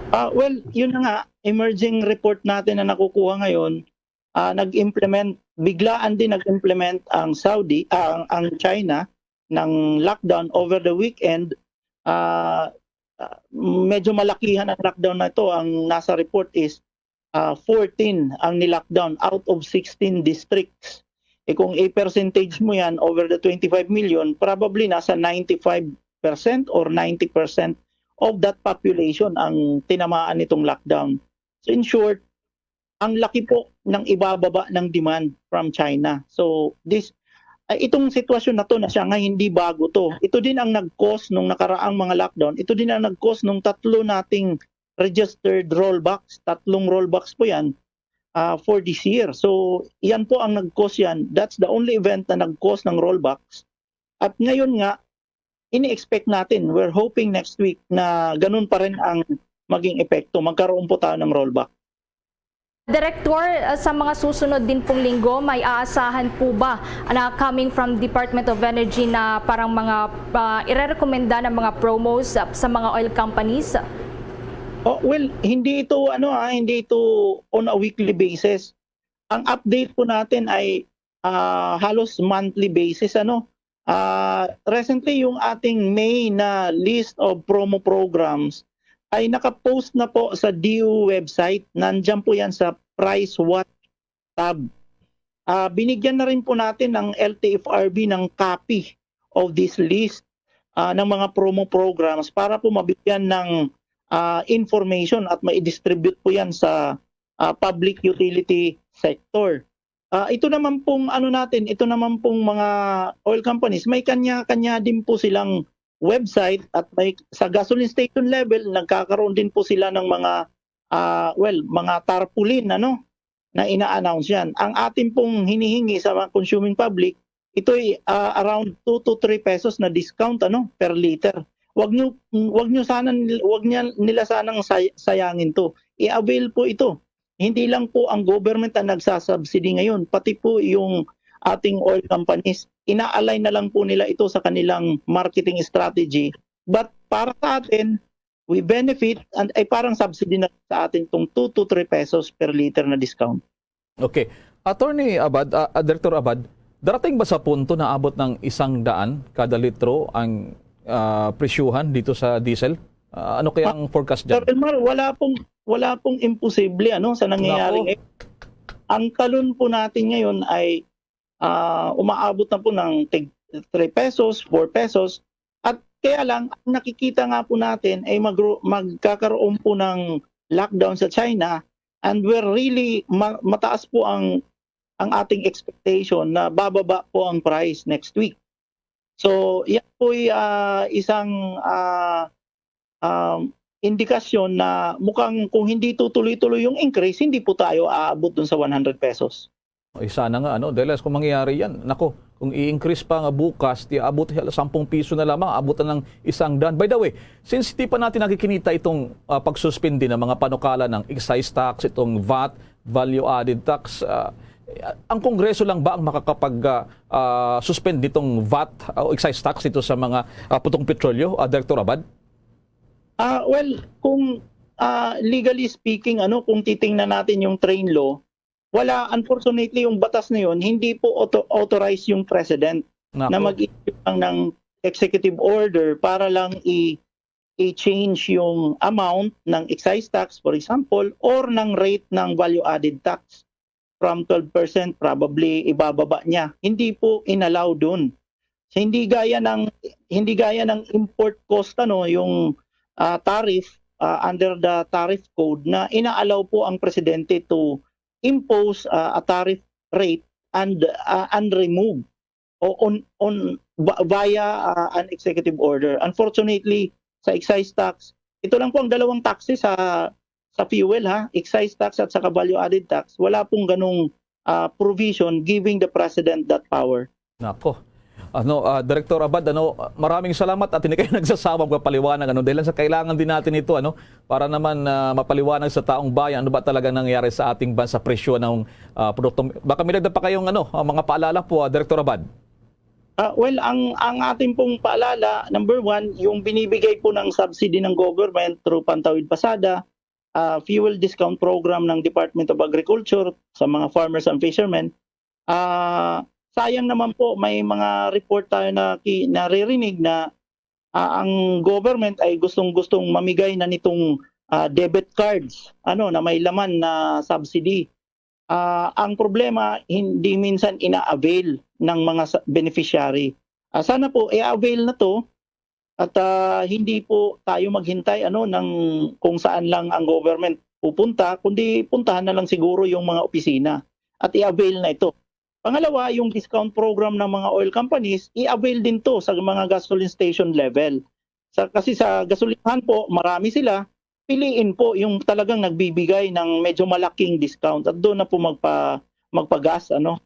Ah, well, yun na nga, emerging report natin na nakukuha ngayon, ah, nag-implement, biglaan din nag-implement ang Saudi, ah, ang, ang China ng lockdown over the weekend. Ah, ah, medyo malakihan ang lockdown na ito. Ang nasa report is, ah, fourteen ang ni-lockdown out of sixteen districts. Eh, kung i-percentage mo yan over the twenty-five million, probably nasa ninety-five percent or ninety percent of that population ang tinamaan nitong lockdown. So, in short, ang laki po ng ibababa ng demand from China. So, this, ah, itong sitwasyon na to na siya nga hindi bago to. Ito din ang nag-cause nung nakaraang mga lockdown. Ito din ang nag-cause nung tatlo nating registered rollbacks. Tatlong rollbacks po yan, ah, for this year. So, yan po ang nag-cause yan. That's the only event na nag-cause ng rollbacks. At ngayon nga, ini-expect natin, we're hoping next week na ganun pa rin ang maging epekto. Magkaroon po tayo ng rollback. Director, uh, sa mga susunod din pong linggo, may aasahan po ba na coming from Department of Energy na parang mga, uh, irerekomenda ng mga promos, uh, sa mga oil companies? Oh, well, hindi ito, ano, ah, hindi ito on a weekly basis. Ang update po natin ay, ah, halos monthly basis, ano. Ah, recently, yung ating May na list of promo programs ay nakapost na po sa D O E website. Nandiyan po yan sa Price Watch tab. Ah, binigyan na rin po natin ng L T F R B ng copy of this list, ah, ng mga promo programs para po mabigyan ng, ah, information at mai-distribute po yan sa, ah, public utility sector. Ah, ito naman pong ano natin, ito naman pong mga oil companies, may kanya-kanya din po silang website at may, sa gasoline station level, nagkakaroon din po sila ng mga, ah, well, mga tarpaulin, ano, na ina-announce yan. Ang atin pong hinihingi sa mga consuming public, ito'y, ah, around two to three pesos na discount, ano, per liter. Wag nyo, wag nyo sana, wag niya, nila sanang say-, sayangin to. I-avail po ito. Hindi lang po ang government ang nagsasubsidy ngayon, pati po yung ating oil companies. Ina-align na lang po nila ito sa kanilang marketing strategy. But para sa atin, we benefit and ay parang subsidy na sa atin tong two to three pesos per liter na discount. Okay. Attorney Abad, ah, ah, Director Abad, darating ba sa punto na abot ng isang daan kada litro ang, ah, presyuhan dito sa diesel? Ah, ano kaya ang forecast Sir dyan? Elmar, wala pong, wala pong imposible, ano, sa nangyayari Nako. ngayon. Ang talon po natin ngayon ay, ah, umaabot na po ng tig three pesos, four pesos. At kaya lang, ang nakikita nga po natin ay magro-, magkakaroon po ng lockdown sa China, and we're really ma-, mataas po ang, ang ating expectation na bababa po ang price next week. So, yan po'y, ah, isang, ah, um, indikasyon na mukhang kung hindi tutuloy-tuloy yung increase, hindi po tayo aabot dun sa one hundred pesos. Ay, sana nga, ano, dahil kung mangyayari yan, nako, kung i-increase pa nga bukas, di aabot hal-, sampung piso na lamang, abot na ng isang daan. By the way, since di pa natin nakikinita itong, ah, pagsuspindi ng mga panukala ng excise tax, itong vat, value-added tax, ah, ang Kongreso lang ba ang makakapag, ah, ah, suspend nitong vat o excise tax dito sa mga, ah, putong petrolyo, ah, Director Abad? Ah, well, kung, ah, legally speaking, ano, kung titingnan natin yung train law, wala, unfortunately, yung batas na yun, hindi po auto-, authorize yung president Nako. na mag-issue lang ng executive order para lang i-, i-change yung amount ng excise tax, for example, or ng rate ng value-added tax from twelve percent, probably ibababa niya. Hindi po inalaw dun. So, hindi gaya ng, hindi gaya ng import cost, ano, yung, ah, tariff, ah, under the tariff code na inaalaw po ang presidente to impose, ah, a tariff rate and, ah, and remove o on, on va-, via, ah, an executive order. Unfortunately, sa excise tax, ito lang po ang dalawang taxes sa, sa fuel, ha, excise tax at saka value added tax. Wala pong ganung, ah, provision giving the president that power. Nako. Ano, ah, Director Abad, ano, maraming salamat at hindi kayo nagsasawang magpaliwanag, ano, dahil sa kailangan din natin ito, ano, para naman, ah, mapaliwanag sa taong bayan ano ba talaga nangyayari sa ating bansa, presyo ng, ah, produkto. Baka may dagdag pa kayong, ano, ah, mga paalala po, ah, Director Abad. Ah, well, ang, ang ating pong paalala, number one, yung binibigay po ng subsidy ng government through Pantawid Pasada, ah, fuel discount program ng Department of Agriculture sa mga farmers and fishermen. Ah, sayang naman po, may mga report tayo na ki-, naririnig na, ah, ang government ay gustong-gustong mamigay na nitong, ah, debit cards, ano, na may laman na subsidy. Ah, ang problema, hindi minsan ina-avail ng mga sa-, beneficiary. Ah, sana po i-avail na 'to at, ah, hindi po tayo maghintay, ano, ng kung saan lang ang government pupunta, kundi puntahan na lang siguro yung mga opisina at i-avail na ito. Pangalawa, yung discount program ng mga oil companies, i-avail din 'to sa mga gasoline station level. Sa, kasi sa gasolinahan po, marami sila, piliin po yung talagang nagbibigay ng medyo malaking discount at doon na po magpa-, magpa-gas, ano.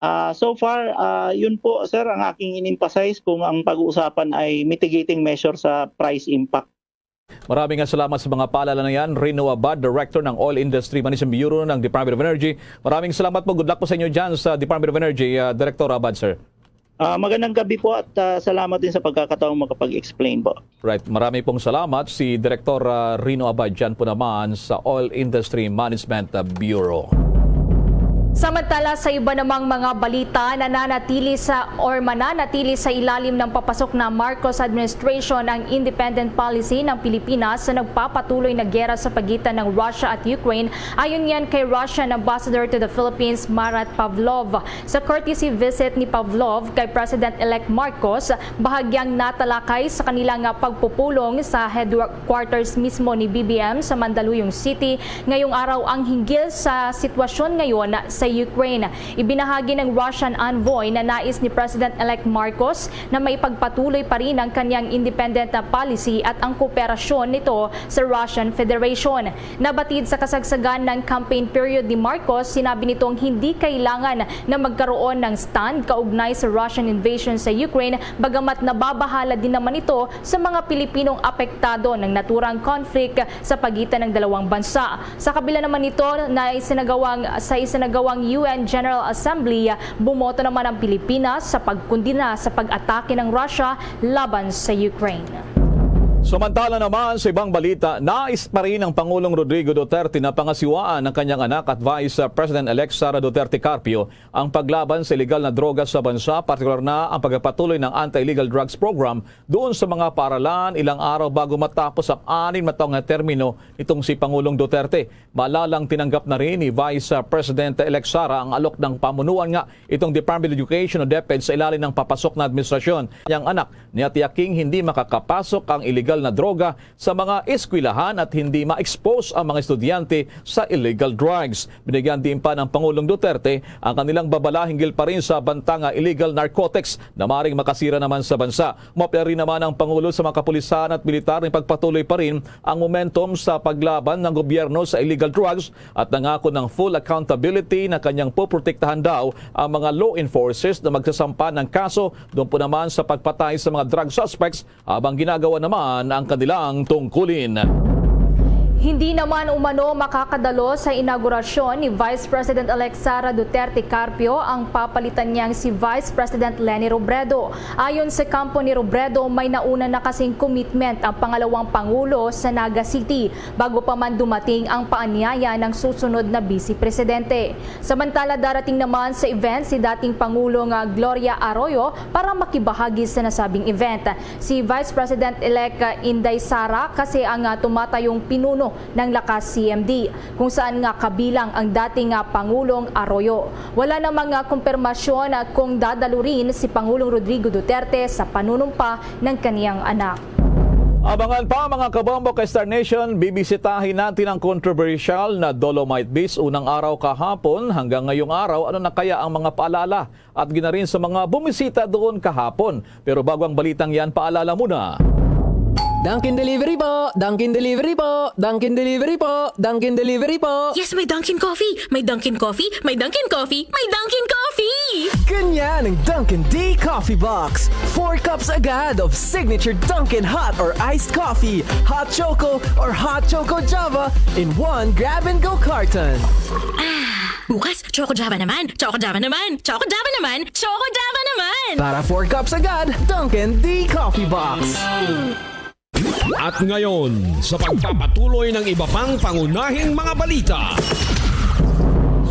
Ah, so far, ah, yun po, sir, ang aking in-emphasize kung ang pag-uusapan ay mitigating measure sa price impact. Maraming nga salamat sa mga paalala na yan. Rino Abad, Director ng Oil Industry Management Bureau ng Department of Energy. Maraming salamat po. Good luck po sa inyo dyan sa Department of Energy, ah, Director Abad, sir. Ah, magandang gabi po at, ah, salamat din sa pagkakataong makapag-explain po. Right. Marami pong salamat si Director, ah, Rino Abad dyan po naman sa Oil Industry Management, ah, Bureau. Samantala, sa iba namang mga balita, nananatili sa or mananatili sa ilalim ng papasok na Marcos administration ang independent policy ng Pilipinas sa nagpapatuloy na gera sa pagitan ng Russia at Ukraine, ayon yan kay Russian Ambassador to the Philippines, Marat Pavlov. Sa courtesy visit ni Pavlov kay President-elect Marcos, bahagyang natalakay sa kanila nga pagpupulong sa headquarters mismo ni B B M sa Mandaluyong City ngayong araw ang hinggil sa sitwasyon ngayon sa Ukraine. Ibinahagi ng Russian envoy na nais ni President-elect Marcos na maipagpatuloy pa rin ang kanyang independent na policy at ang kooperasyon nito sa Russian Federation. Nabatid sa kasagsagan ng campaign period ni Marcos, sinabi nitong hindi kailangan na magkaroon ng stand kaugnay sa Russian invasion sa Ukraine, bagamat nababahala din naman ito sa mga Pilipinong apektado ng naturang conflict sa pagitan ng dalawang bansa. Sa kabila naman nito, na isinagawang, sa isinagawang U N General Assembly, bumoto naman ang Pilipinas sa pagkundina sa pag-atake ng Russia laban sa Ukraine. Samantala naman, sa ibang balita, nais pa rin ng Pangulong Rodrigo Duterte na pangasiwaan ng kanyang anak at Vice President-elect Sara Duterte Carpio ang paglaban sa iligal na droga sa bansa, partikular na ang pagpapatuloy ng anti-illegal drugs program doon sa mga paaralan ilang araw bago matapos ang anim na taong termino nitong si Pangulong Duterte. Maalalang tinanggap na rin ni Vice President-elect Sara ang alok ng pamunuan nga itong Department of Education o DepEd sa ilalim ng papasok na administrasyon. Ang anak ni Ate Aking hindi makakapasok ang iligal na droga sa mga eskwelahan at hindi ma-expose ang mga estudyante sa illegal drugs. Binigyan din pa ng Pangulong Duterte ang kanilang babala hinggil pa rin sa banta nga illegal narcotics na maring makasira naman sa bansa. Umapil rin naman ang Pangulo sa mga kapulisan at militar na pagpatuloy pa rin ang momentum sa paglaban ng gobyerno sa illegal drugs at nangako ng full accountability na kanyang poprotektahan daw ang mga law enforcers na magsasampa ng kaso doon po naman sa pagpatay sa mga drug suspects habang ginagawa naman ang kanilang tungkulin. Hindi naman umano makakadalo sa inaugurasyon ni Vice President-elect Sara Duterte Carpio ang papalitan niyang si Vice President Leni Robredo. Ayon sa kampo ni Robredo, may nauna na kasing commitment ang pangalawang pangulo sa Naga City bago pa man dumating ang paanyaya ng susunod na Vice Presidente. Samantala, darating naman sa event si dating Pangulo nga Gloria Arroyo para makibahagi sa nasabing event. Si Vice President-elect Inday Sara kasi ang ah, tumatayong pinuno ng Lakas C M D, kung saan nga kabilang ang dating nga Pangulong Arroyo. Wala namang ah, kumpirmasyon ah, kung dadalurin si Pangulong Rodrigo Duterte sa panunumpa ng kaniyang anak. Abangan pa, mga kabombo ka Star Nation, bibisitahin natin ang controversial na Dolomite Beach unang araw kahapon hanggang ngayong araw. Ano na kaya ang mga paalala at ginarin sa mga bumisita doon kahapon? Pero bago ang balitang yan, paalala muna. Dunkin Delivery po! Dunkin Delivery po! Dunkin Delivery po! Dunkin Delivery po! Yes, may Dunkin Coffee! May Dunkin Coffee! May Dunkin Coffee! May Dunkin Coffee! Ganyan ang Dunkin D Coffee Box. Four cups agad of signature Dunkin hot or iced coffee, hot choco, or hot choco Java in one grab-and-go carton. Bukas, Choco Java naman! Choco Java naman! Choco Java naman! Choco Java naman! Para four cups agad, Dunkin D Coffee Box. At ngayon, sa pagpapatuloy ng iba pang pangunahing mga balita.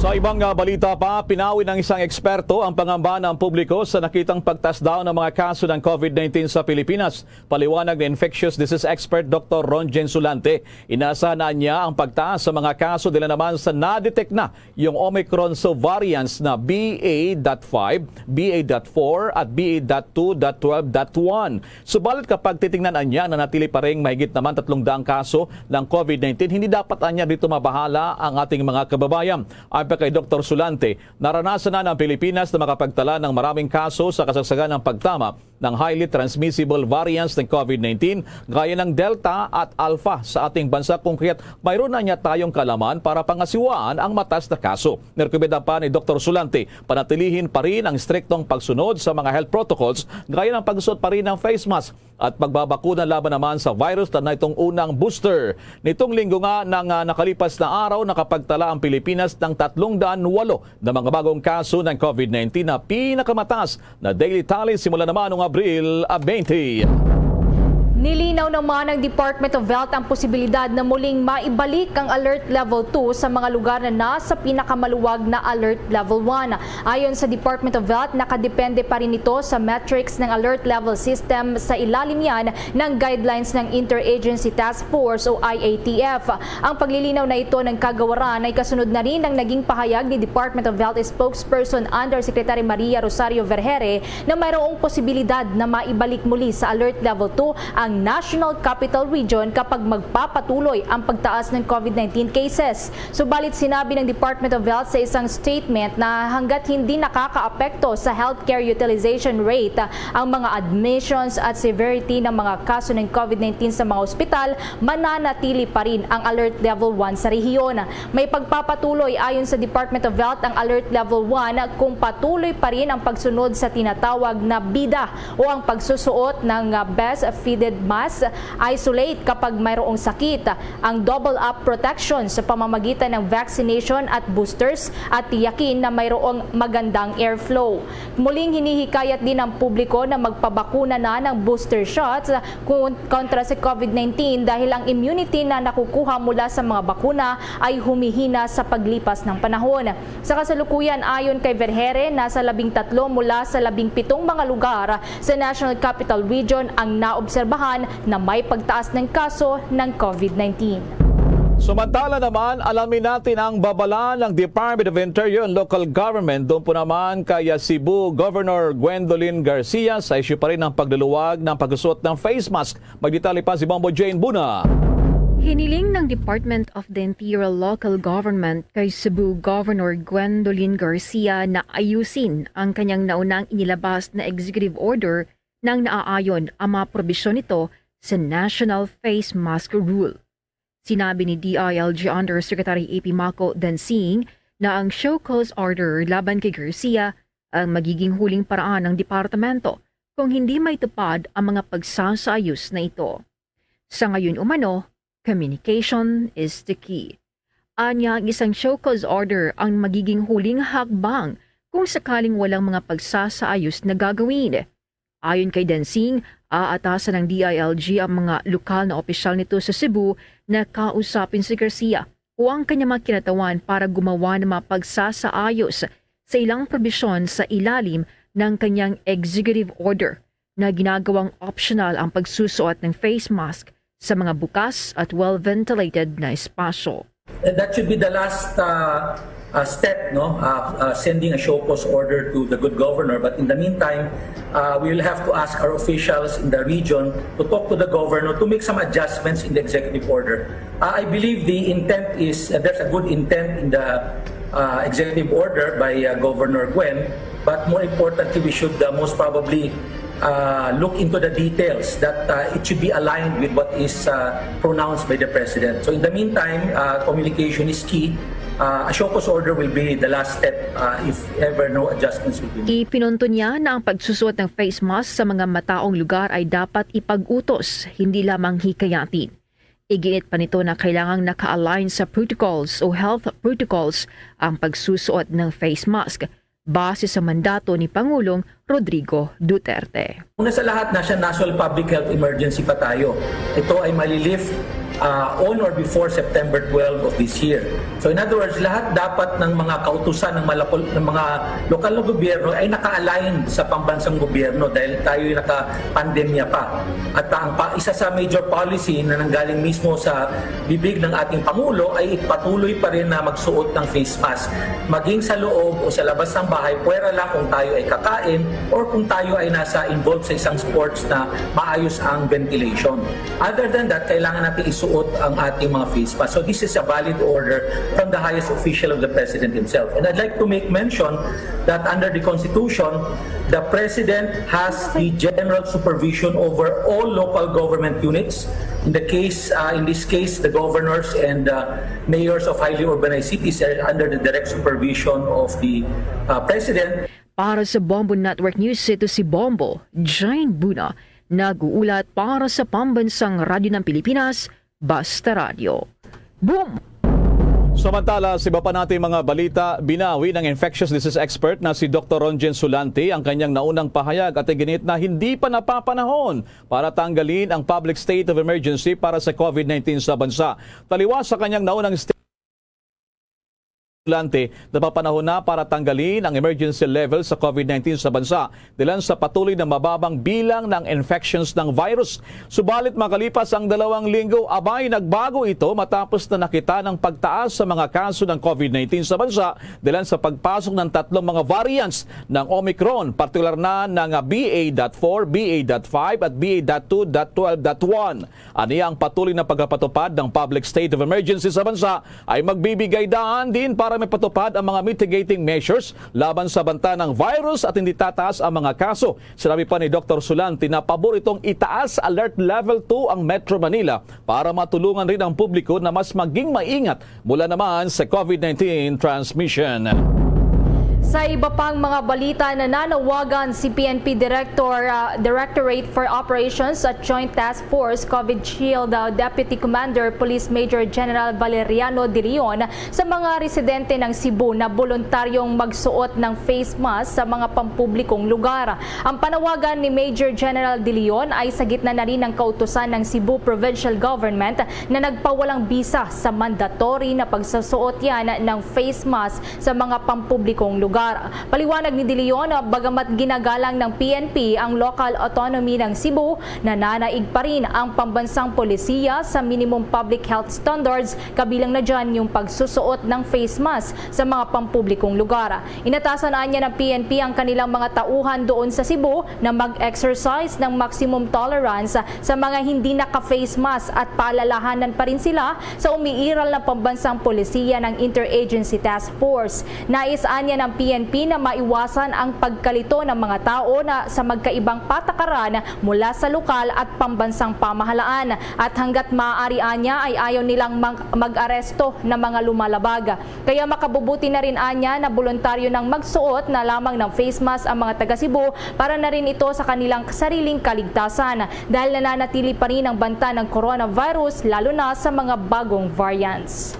Sa ibang ah, balita pa, pinawid ng isang eksperto ang pangamba ng publiko sa nakitang pagtaas daw ng mga kaso ng COVID nineteen sa Pilipinas. Paliwanag ni infectious disease expert Doktor Ronjen Sulante, inasahan na niya ang pagtaas sa mga kaso dila naman sa na-detect na yung Omicron subvariants na B A dot five, B A dot four at B A dot two dot twelve dot one. Subalit kapag titingnan niya, nanatili pa rin mahigit naman tatlong daang kaso ng COVID nineteen, hindi dapat anya dito mabahala ang ating mga kababayan. Ayon pa kay Doktor Sulante, naranasan na ng Pilipinas na makapagtala ng maraming kaso sa kasagsagan ng pagtama ng highly transmissible variants ng COVID nineteen gaya ng Delta at Alpha sa ating bansa, kung kaya't mayroon na niya tayong kalaman para pangasiwaan ang matas na kaso. Nirekomenda pa ni Doktor Sulante, panatilihin pa rin ang striktong pagsunod sa mga health protocols gaya ng pagsuot pa rin ng face mask at pagbabakuna laban naman sa virus na itong unang booster. Nitong linggo nga nang ah, nakalipas na araw, nakapagtala ang Pilipinas ng tatlong daan walo na mga bagong kaso ng COVID nineteen na pinakamataas na daily tally simula naman noong Abril ah, twenty. Nilinaw naman ng Department of Health ang posibilidad na muling maibalik ang Alert Level two sa mga lugar na nasa pinakamaluwag na Alert Level one. Ayon sa Department of Health, nakadepende pa rin ito sa metrics ng Alert Level System sa ilalim yan ng guidelines ng Interagency Task Force o I A T F. Ang paglilinaw na ito ng kagawaran ay kasunod na rin ng naging pahayag ni Department of Health Spokesperson Undersecretary Maria Rosario Vergeire na mayroong posibilidad na maibalik muli sa Alert Level two ang National Capital Region kapag magpapatuloy ang pagtaas ng COVID nineteen cases. Subalit sinabi ng Department of Health sa isang statement na hanggat hindi nakakaapekto sa healthcare utilization rate ang mga admissions at severity ng mga kaso ng COVID nineteen sa mga ospital, mananatili pa rin ang Alert Level one sa rehiyon. May pagpapatuloy ayon sa Department of Health ang Alert Level one kung patuloy pa rin ang pagsunod sa tinatawag na BIDA o ang pagsusuot ng ah, best fitted mask, isolate kapag mayroong sakit, ang double up protection sa pamamagitan ng vaccination at boosters at tiyakin na mayroong magandang airflow. Muling hinihikayat din ang publiko na magpabakuna na ng booster shots kun- kontra sa COVID nineteen dahil ang immunity na nakukuha mula sa mga bakuna ay humihina sa paglipas ng panahon. Sa kasalukuyan, ayon kay Vergeire, nasa labing tatlo mula sa labing pitong mga lugar sa National Capital Region ang naobserbahan na may pagtaas ng kaso ng COVID nineteen. Samantala naman, alamin natin ang babala ng Department of Interior and Local Government doon po naman kay, ah, Cebu Governor Gwendolyn Garcia sa isyu pa rin ng pagluluwag ng pagsusuot ng face mask. Magdetalye pa si Bombo Jane Buna. Hiniling ng Department of the Interior Local Government kay Cebu Governor Gwendolyn Garcia na ayusin ang kanyang naunang inilabas na executive order nang naaayon ang mga probisyon nito sa National Face Mask Rule. Sinabi ni D I L G Undersecretary A P Mako Dancing na ang show cause order laban kay Garcia ang magiging huling paraan ng departamento kung hindi maitupad ang mga pagsasaayos na ito. Sa ngayon umano, communication is the key. Anya, ang isang show cause order ang magiging huling hakbang kung sakaling walang mga pagsasaayos na gagawin. Ayon kay Dancing, aatasan ng D I L G ang mga lokal na opisyal nito sa Cebu na kausapin si Garcia o ang kanyang mga kinatawan para gumawa ng mga pagsasaayos sa ilang probisyon sa ilalim ng kanyang executive order na ginagawang optional ang pagsusuot ng face mask sa mga bukas at well-ventilated na espasyo. And that should be the last uh, uh, step, no? Uh, uh, sending a show cause order to the good governor. But in the meantime, uh, we will have to ask our officials in the region to talk to the governor to make some adjustments in the executive order. Uh, I believe the intent is, uh, there's a good intent in the uh, executive order by uh, Governor Gwen, but more importantly, we should uh, most probably uh, look into the details that uh, it should be aligned with what is uh, pronounced by the President. So in the meantime, uh, communication is key. Uh, a show cause order will be the last step uh, if ever no adjustments will be made. Ipinunto niya na ang pagsusuot ng face mask sa mga mataong lugar ay dapat ipag-utos, hindi lamang hikayatin. Iginit pa nito na kailangang naka-align sa protocols o health protocols ang pagsusuot ng face mask base sa mandato ni Pangulong Rodrigo Duterte. Una sa lahat, nasa national public health emergency pa tayo. Ito ay malilift uh, on or before September twelve of this year. So in other words, lahat dapat ng mga kautusan ng, malakol, ng mga lokal na gobyerno ay naka-align sa pambansang gobyerno dahil tayo ay naka-pandemya pa. At ang pa, isa sa major policy na nanggaling mismo sa bibig ng ating Pangulo ay ipatuloy pa rin na magsuot ng face mask. Maging sa loob o sa labas ng bahay, pwera lang kung tayo ay kakain or kung tayo ay nasa involved sa isang sports na maayos ang ventilation. Other than that, kailangan natin isuot ang ating mga face mask. So this is a valid order from the highest official of the President himself. And I'd like to make mention that under the Constitution, the President has the general supervision over all local government units. In the case, uh, in this case, the governors and uh, mayors of highly urbanized cities are under the direct supervision of the uh, President. Para sa Bombo Network News, ito si Bombo Jane Buna, nag-uulat para sa Pambansang Radyo ng Pilipinas, Basta Radyo. Boom! Samantala, sa iba pa nating mga balita, binawi ng infectious disease expert na si Doktor Ronjen Sulante ang kanyang naunang pahayag at iginit na hindi pa napapanahon para tanggalin ang public state of emergency para sa COVID nineteen sa bansa. Taliwas sa kanyang naunang state, Sulante, napapanahon na para tanggalin ang emergency level sa COVID nineteen sa bansa dilan sa patuloy na mababang bilang ng infections ng virus. Subalit makalipas ang dalawang linggo, abay nagbago ito matapos na nakita ng pagtaas sa mga kaso ng COVID nineteen sa bansa dilan sa pagpasok ng tatlong mga variants ng Omicron, partikular na ng B A dot four, B A dot five at B A dot two dot twelve dot one. Ania ang patuloy na pagpapatupad ng public state of emergency sa bansa ay magbibigay daan din para mapatupad ang mga mitigating measures laban sa banta ng virus at hindi tataas ang mga kaso. Sinabi pa ni Doktor Sulante na pabor itong itaas sa alert level two ang Metro Manila para matulungan rin ang publiko na mas maging maingat mula naman sa COVID nineteen transmission. Sa iba pang mga balita, nananawagan si P N P Director, ah, Directorate for Operations at Joint Task Force COVID Shield, ah, Deputy Commander Police Major General Valeriano De Leon sa mga residente ng Cebu na boluntaryong magsuot ng face mask sa mga pampublikong lugar. Ang panawagan ni Major General De Leon ay sa gitna na rin ng kautusan ng Cebu Provincial Government na nagpawalang bisa sa mandatory na pagsusuot yan ng face mask sa mga pampublikong lugar. lugar. Paliwanag ni De Leon, bagamat ginagalang ng P N P ang local autonomy ng Cebu, nananaig pa rin ang pambansang polisiya sa minimum public health standards, kabilang na dyan yung pagsusuot ng face mask sa mga pampublikong lugar. Inatasan anya ng P N P ang kanilang mga tauhan doon sa Cebu na mag-exercise ng maximum tolerance sa mga hindi naka-face mask at paalalahanan pa rin sila sa umiiral na pambansang polisiya ng Interagency Task Force. Nais anya ng P N P na maiwasan ang pagkalito ng mga tao na sa magkaibang patakaran mula sa lokal at pambansang pamahalaan, at hanggat maaari anya ay ayaw nilang mag- mag-aresto ng mga lumalabag. Kaya makabubuti na rin anya na boluntaryo nang magsuot na lamang ng face mask ang mga taga Cebu para na rin ito sa kanilang sariling kaligtasan, dahil nananatili pa rin ang banta ng coronavirus, lalo na sa mga bagong variants.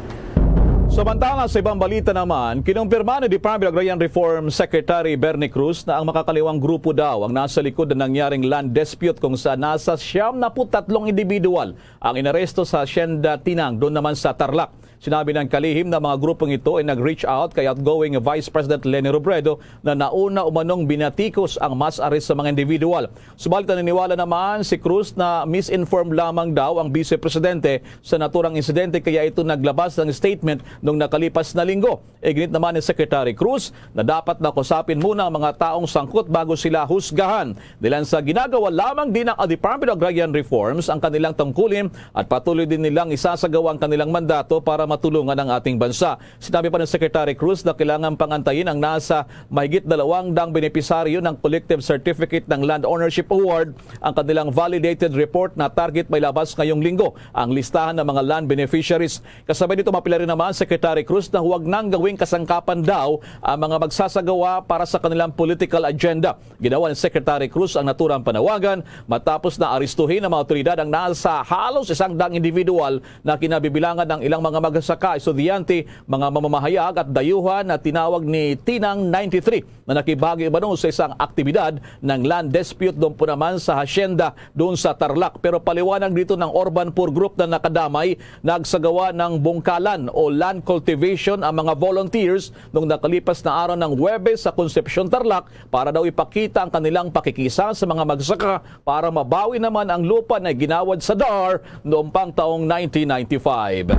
Samantala, sa ibang balita naman, kinumpirma ni Department of Agrarian Reform Secretary Bernie Cruz na ang makakaliwang grupo daw ang nasa likod ng nangyaring land dispute, kung saan nasa siyam na put tatlong individual ang inaresto sa Hacienda Tinang, doon naman sa Tarlac. Sinabi ng kalihim na mga grupong ito ay nag-reach out kay outgoing Vice President Leni Robredo na nauna umanong binatikos ang mass arrest sa mga individual. Subalit, naniniwala naman si Cruz na misinformed lamang daw ang Vice Presidente sa naturang insidente, kaya ito naglabas ng statement noong nakalipas na linggo. Iginit naman ni Secretary Cruz na dapat na kausapin muna ang mga taong sangkot bago sila husgahan. Dahilan sa ginagawa lamang din ng Department of Agrarian Reforms ang kanilang tungkulin at patuloy din nilang isasagawa ang kanilang mandato para matulungan ang ating bansa. Sinabi pa ni Secretary Cruz na kailangan pangantayin ang nasa mahigit dalawang daang benepisaryo ng Collective Certificate ng Land Ownership Award ang kanilang validated report na target mailabas ngayong linggo ang listahan ng mga land beneficiaries. Kasabay nito, mapila rin naman Secretary Cruz na huwag nang gawing kasangkapan daw ang mga magsasagawa para sa kanilang political agenda. Ginawa ni Secretary Cruz ang naturang panawagan matapos na aristuhin ng mga otoridad ang nasa halos isang daang individual na kinabibilangan ng ilang mga magsasaka, estudyante, mga mamamahayag at dayuhan na tinawag ni Tinang ninety-three na nakibahagi umano sa isang aktibidad ng land dispute doon po naman sa hacienda doon sa Tarlac. Pero paliwanag dito ng Urban Poor Group na nakadamay, nagsagawa ng bungkalan o land cultivation ang mga volunteers nung nakalipas na araw ng Huwebes sa Concepcion, Tarlac para daw ipakita ang kanilang pakikisa sa mga magsaka para mabawi naman ang lupa na ginawad sa DAR noong pang taong nineteen ninety-five.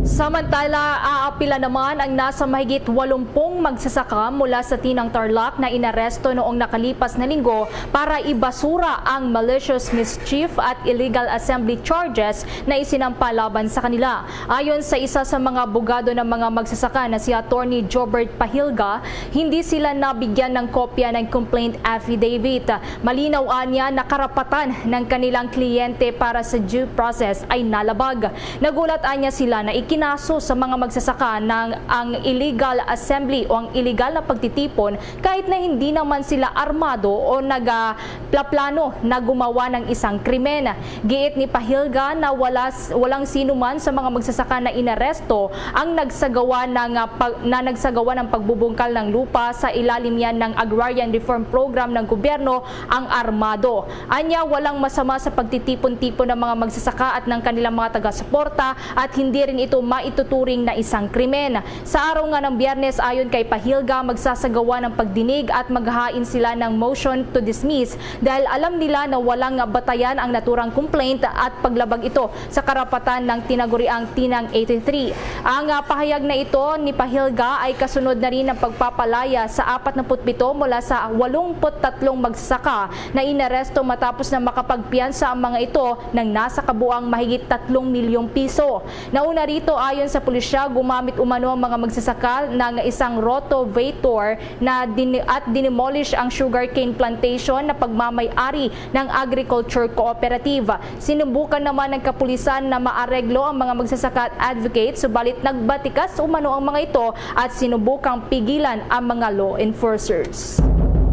Samantala, aapila naman ang nasa mahigit walumpung magsasaka mula sa Tinang, Tarlac na inaresto noong nakalipas na linggo para ibasura ang malicious mischief at illegal assembly charges na isinampa laban sa kanila. Ayon sa isa sa mga abogado ng mga magsasaka na si Attorney Jobert Pahilga, hindi sila nabigyan ng kopya ng complaint affidavit. Malinaw anya na karapatan ng kanilang kliyente para sa due process ay nalabag. Nagulat anya sila na ikinaso sa mga magsasaka ng ang illegal assembly o ang illegal na pagtitipon kahit na hindi naman sila armado o nagaplaplano na gumawa ng isang krimen. Giit ni Pahilga na wala, walang sino man sa mga magsasaka na inaresto ang nagsagawa ng, ah, pag, na nagsagawa ng pagbubungkal ng lupa sa ilalim yan ng Agrarian Reform Program ng gobyerno ang armado. Anya, walang masama sa pagtitipon-tipon ng mga magsasaka at ng kanilang mga taga-suporta at hindi rin ito maituturing na isang krimen. Sa araw nga ng Biyernes, ayon kay Pahilga, magsasagawa ng pagdinig at maghahain sila ng motion to dismiss dahil alam nila na walang batayan ang naturang complaint at paglabag ito sa karapatan ng tinaguriang Tinang eighty-three. Ang, ah, pahayag na ito ni Pahilga ay kasunod na rin ng pagpapalaya sa apat na put pito mula sa walumput tatlong magsasaka na inaresto matapos na makapagpiyansa ang mga ito ng nasa kabuang mahigit tatlong milyong piso. Nauna rito, ayon sa pulisya, gumamit umano ang mga magsasaka ng isang rotavator na din- at dinimolish ang sugarcane plantation na pagmamay-ari ng Agriculture Cooperative. Sinubukan naman ng kapulisan na maareglo ang mga magsasaka at advocate, subalit nagbatikas umano ang mga ito at sinubukang pigilan ang mga law enforcers.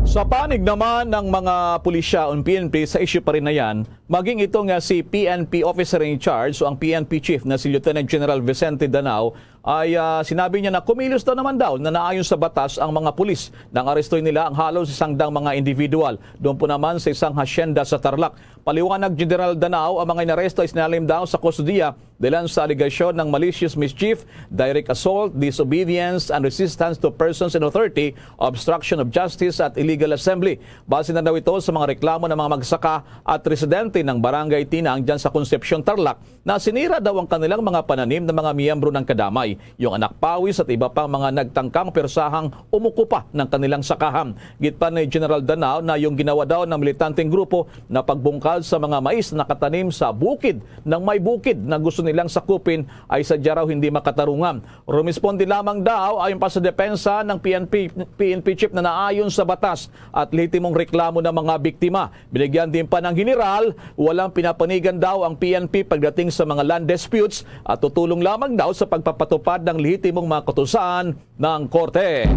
Sa panig naman ng mga pulisya o P N P sa isyu pa rin na yan, maging ito nga si P N P officer in charge o ang P N P chief na si Lieutenant General Vicente Danao, ay, ah, sinabi niya na kumilos daw naman daw na naayon sa batas ang mga pulis nang arestuhin nila ang halos isang dang mga individual doon po naman sa isang hacienda sa Tarlac. Paliwanag General Danao, ang mga inaresto ay sinalim daw sa kustodiya dahilan sa alegasyon ng malicious mischief, direct assault, disobedience, and resistance to persons in authority, obstruction of justice, at illegal assembly. Base na daw ito sa mga reklamo ng mga magsaka at residente ng Barangay Tinang dyan sa Concepcion, Tarlac, na sinira daw ang kanilang mga pananim ng mga miyembro ng kadamay, yung anak pawis at iba pang mga nagtangkang persahang umukupa ng kanilang sakahan. Git pa ni General Danao na yung ginawa daw ng militanteng grupo na pagbungkal sa mga mais na nakatanim sa bukid ng may bukid na gusto nilang sakupin ay sadya raw hindi makatarungan. Rumisponde lamang daw ayon pa sa depensa ng P N P, P N P chief na naayon sa batas at lehitimong reklamo ng mga biktima. Binigyan din pa ng general, walang pinapanigan daw ang P N P pagdating sa mga land disputes at tutulong lamang daw sa pagpapatupad ng lehitimong mga kautusan ng korte.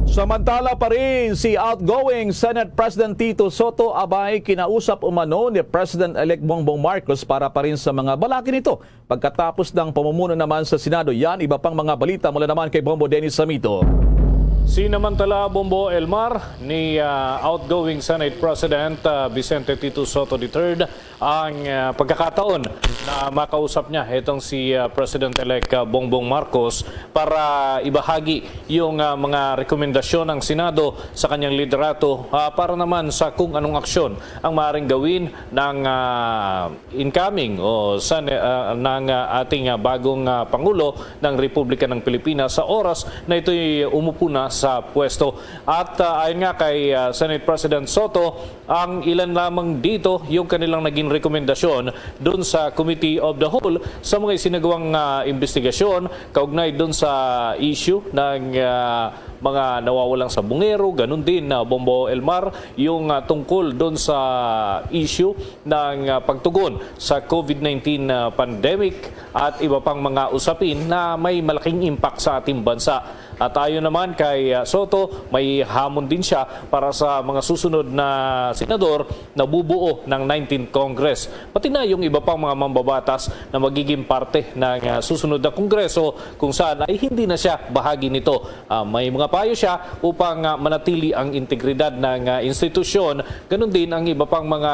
Samantala pa rin, si outgoing Senate President Tito Soto abay kinausap umano ni President-elect Bongbong Marcos para pa rin sa mga balaki nito pagkatapos ng pamumuno naman sa Senado. Yan, iba pang mga balita mula naman kay Bombo Dennis Samito. Sinamantala, Bombo Elmar, ni, ah, outgoing Senate President, ah, Vicente Tito Soto the third ang, ah, pagkakataon na makausap niya itong si, ah, President-elect, ah, Bongbong Marcos para ibahagi yung, ah, mga rekomendasyon ng Senado sa kanyang liderato, ah, para naman sa kung anong aksyon ang maaaring gawin ng, ah, incoming o sa, ah, ng, ah, ating, ah, bagong, ah, Pangulo ng Republika ng Pilipinas sa oras na ito'y umupo na sa pwesto. At, ah, ayon nga kay, ah, Senate President Soto, ang ilan lamang dito yung kanilang naging rekomendasyon dun sa Committee of the Whole sa mga isinagawang, ah, investigasyon kaugnay dun sa issue ng, ah, mga nawawalang sabungero, ganun din na Bombo Elmar, yung, ah, tungkol dun sa issue ng, ah, pagtugon sa COVID nineteen, ah, pandemic at iba pang mga usapin na may malaking impact sa ating bansa. At ayon naman kay, ah, Soto, may hamon din siya para sa mga susunod na senador na bubuo ng nineteenth Congress. Pati na yung iba pang mga mambabatas na magiging parte ng, ah, susunod na Kongreso kung saan ay hindi na siya bahagi nito. Ah, may mga payo siya upang, ah, manatili ang integridad ng, ah, institusyon. Ganun din ang iba pang mga,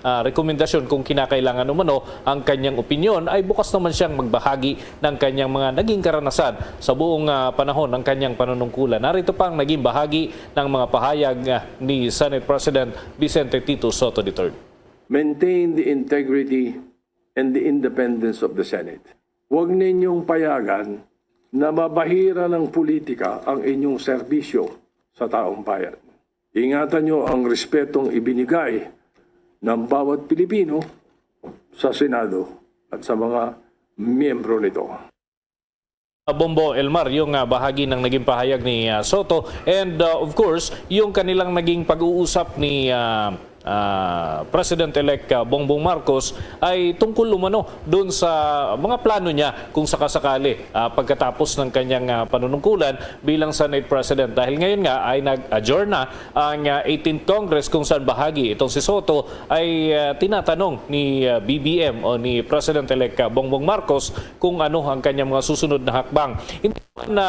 ah, rekomendasyon kung kinakailangan umano ang kanyang opinyon, ay bukas naman siyang magbahagi ng kanyang mga naging karanasan sa buong, ah, panahon ng kanyang panunungkulan. Narito pa ang naging bahagi ng mga pahayag, ah, ni Senate President Vicente Tito Soto the third. Maintain the integrity and the independence of the Senate. Huwag ninyong payagan na mabahira ng politika ang inyong serbisyo sa taong bayan. Ingatan niyo ang respetong ibinigay ng bawat Pilipino sa Senado at sa mga miyembro nito. Bombo Elmar, yung, ah, bahagi ng naging pahayag ni, ah, Soto. And, ah, of course, yung kanilang naging pag-uusap ni, ah, ah, President-elect, ah, Bongbong Marcos ay tungkol umano dun sa mga plano niya kung sakasakali, ah, pagkatapos ng kanyang, ah, panunungkulan bilang Senate President. Dahil ngayon nga ay nag-adjourn na ang, ah, eighteenth Congress kung saan bahagi itong si Soto ay, ah, tinatanong ni, ah, B B M o ni President-elect, ah, Bongbong Marcos kung ano ang kanyang mga susunod na hakbang. Hindi naman na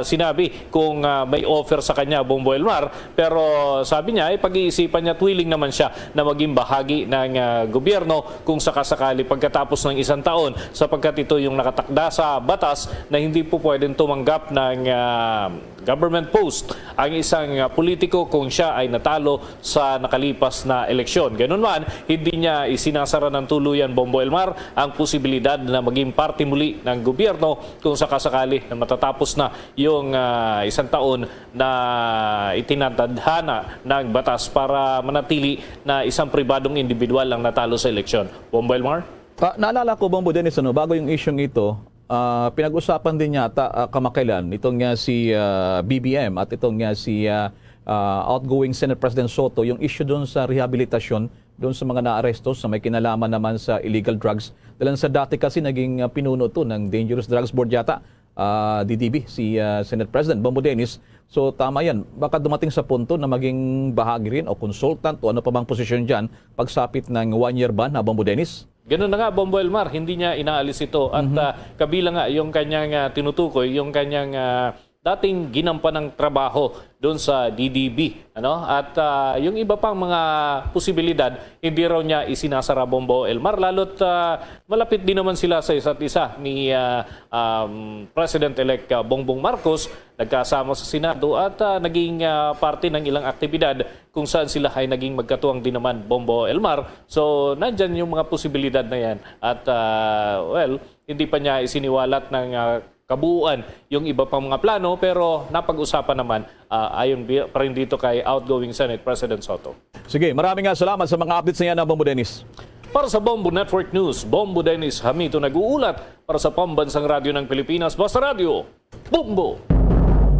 sinabi kung, ah, may offer sa kanya, Bombo Elmar, pero sabi niya ay pag-iisipan niya at willing naman siya na maging bahagi ng, ah, gobyerno kung sakasakali pagkatapos ng isang taon, sapagkat ito yung nakatakda sa batas na hindi po pwedeng tumanggap ng, ah, government post ang isang, ah, politiko kung siya ay natalo sa nakalipas na eleksyon. Ganun man, hindi niya isinasara ng tuluyan, Bombo Elmar, ang posibilidad na maging parte muli ng gobyerno kung sakasakali na matatapos na yung, ah, isang taon na itinatadhana ng batas para manatili na isang pribadong individual ang natalo sa eleksyon. Bombo Elmar? Ah, naalala ko, Bombo Dennis, ano, bago yung isyung ito, ah, pinag-usapan din yata, ah, kamakailan itong nga si, ah, B B M at itong nga si, ah, ah, outgoing Senate President Soto, yung issue doon sa rehabilitasyon doon sa mga naaresto sa may kinalaman naman sa illegal drugs. Dahil sa dati kasi naging, ah, pinuno to ng Dangerous Drugs Board yata, ah, D D B, si, ah, Senate President Bombo Dennis. So, tama yan. Baka dumating sa punto na maging bahagi rin o consultant o ano pa bang posisyon dyan pagsapit ng one-year ban, ha, Bombo Dennis? Ganun na nga, Bombo Elmar, hindi niya inaalis ito. At, Mhm. ah, kabilang nga yung kanyang, ah, tinutukoy, yung kanyang, ah, dating ginampanang trabaho doon sa D D B, ano? At, ah, yung iba pang mga posibilidad, hindi raw niya isinasara, Bombo Elmar. Lalo't, ah, malapit din naman sila sa isa't isa ni, ah, um, President-elect, ah, Bongbong Marcos. Nagkasama sa Senado at, ah, naging, ah, parte ng ilang aktibidad kung saan sila ay naging magkatuwang din naman, Bombo Elmar. So, nandyan yung mga posibilidad na yan. At, ah, well, hindi pa niya isiniwalat ng, ah, kabuuan yung iba pang mga plano, pero napag-usapan naman, ah, ayon bi-, pa rin dito kay outgoing Senate President Soto. Sige, maraming nga salamat sa mga updates na yan, Bombo Dennis. Para sa Bombo Network News, Bombo Dennis Hamito nag-uulat para sa Pambansang Radyo ng Pilipinas, Basta Radyo, Bombo!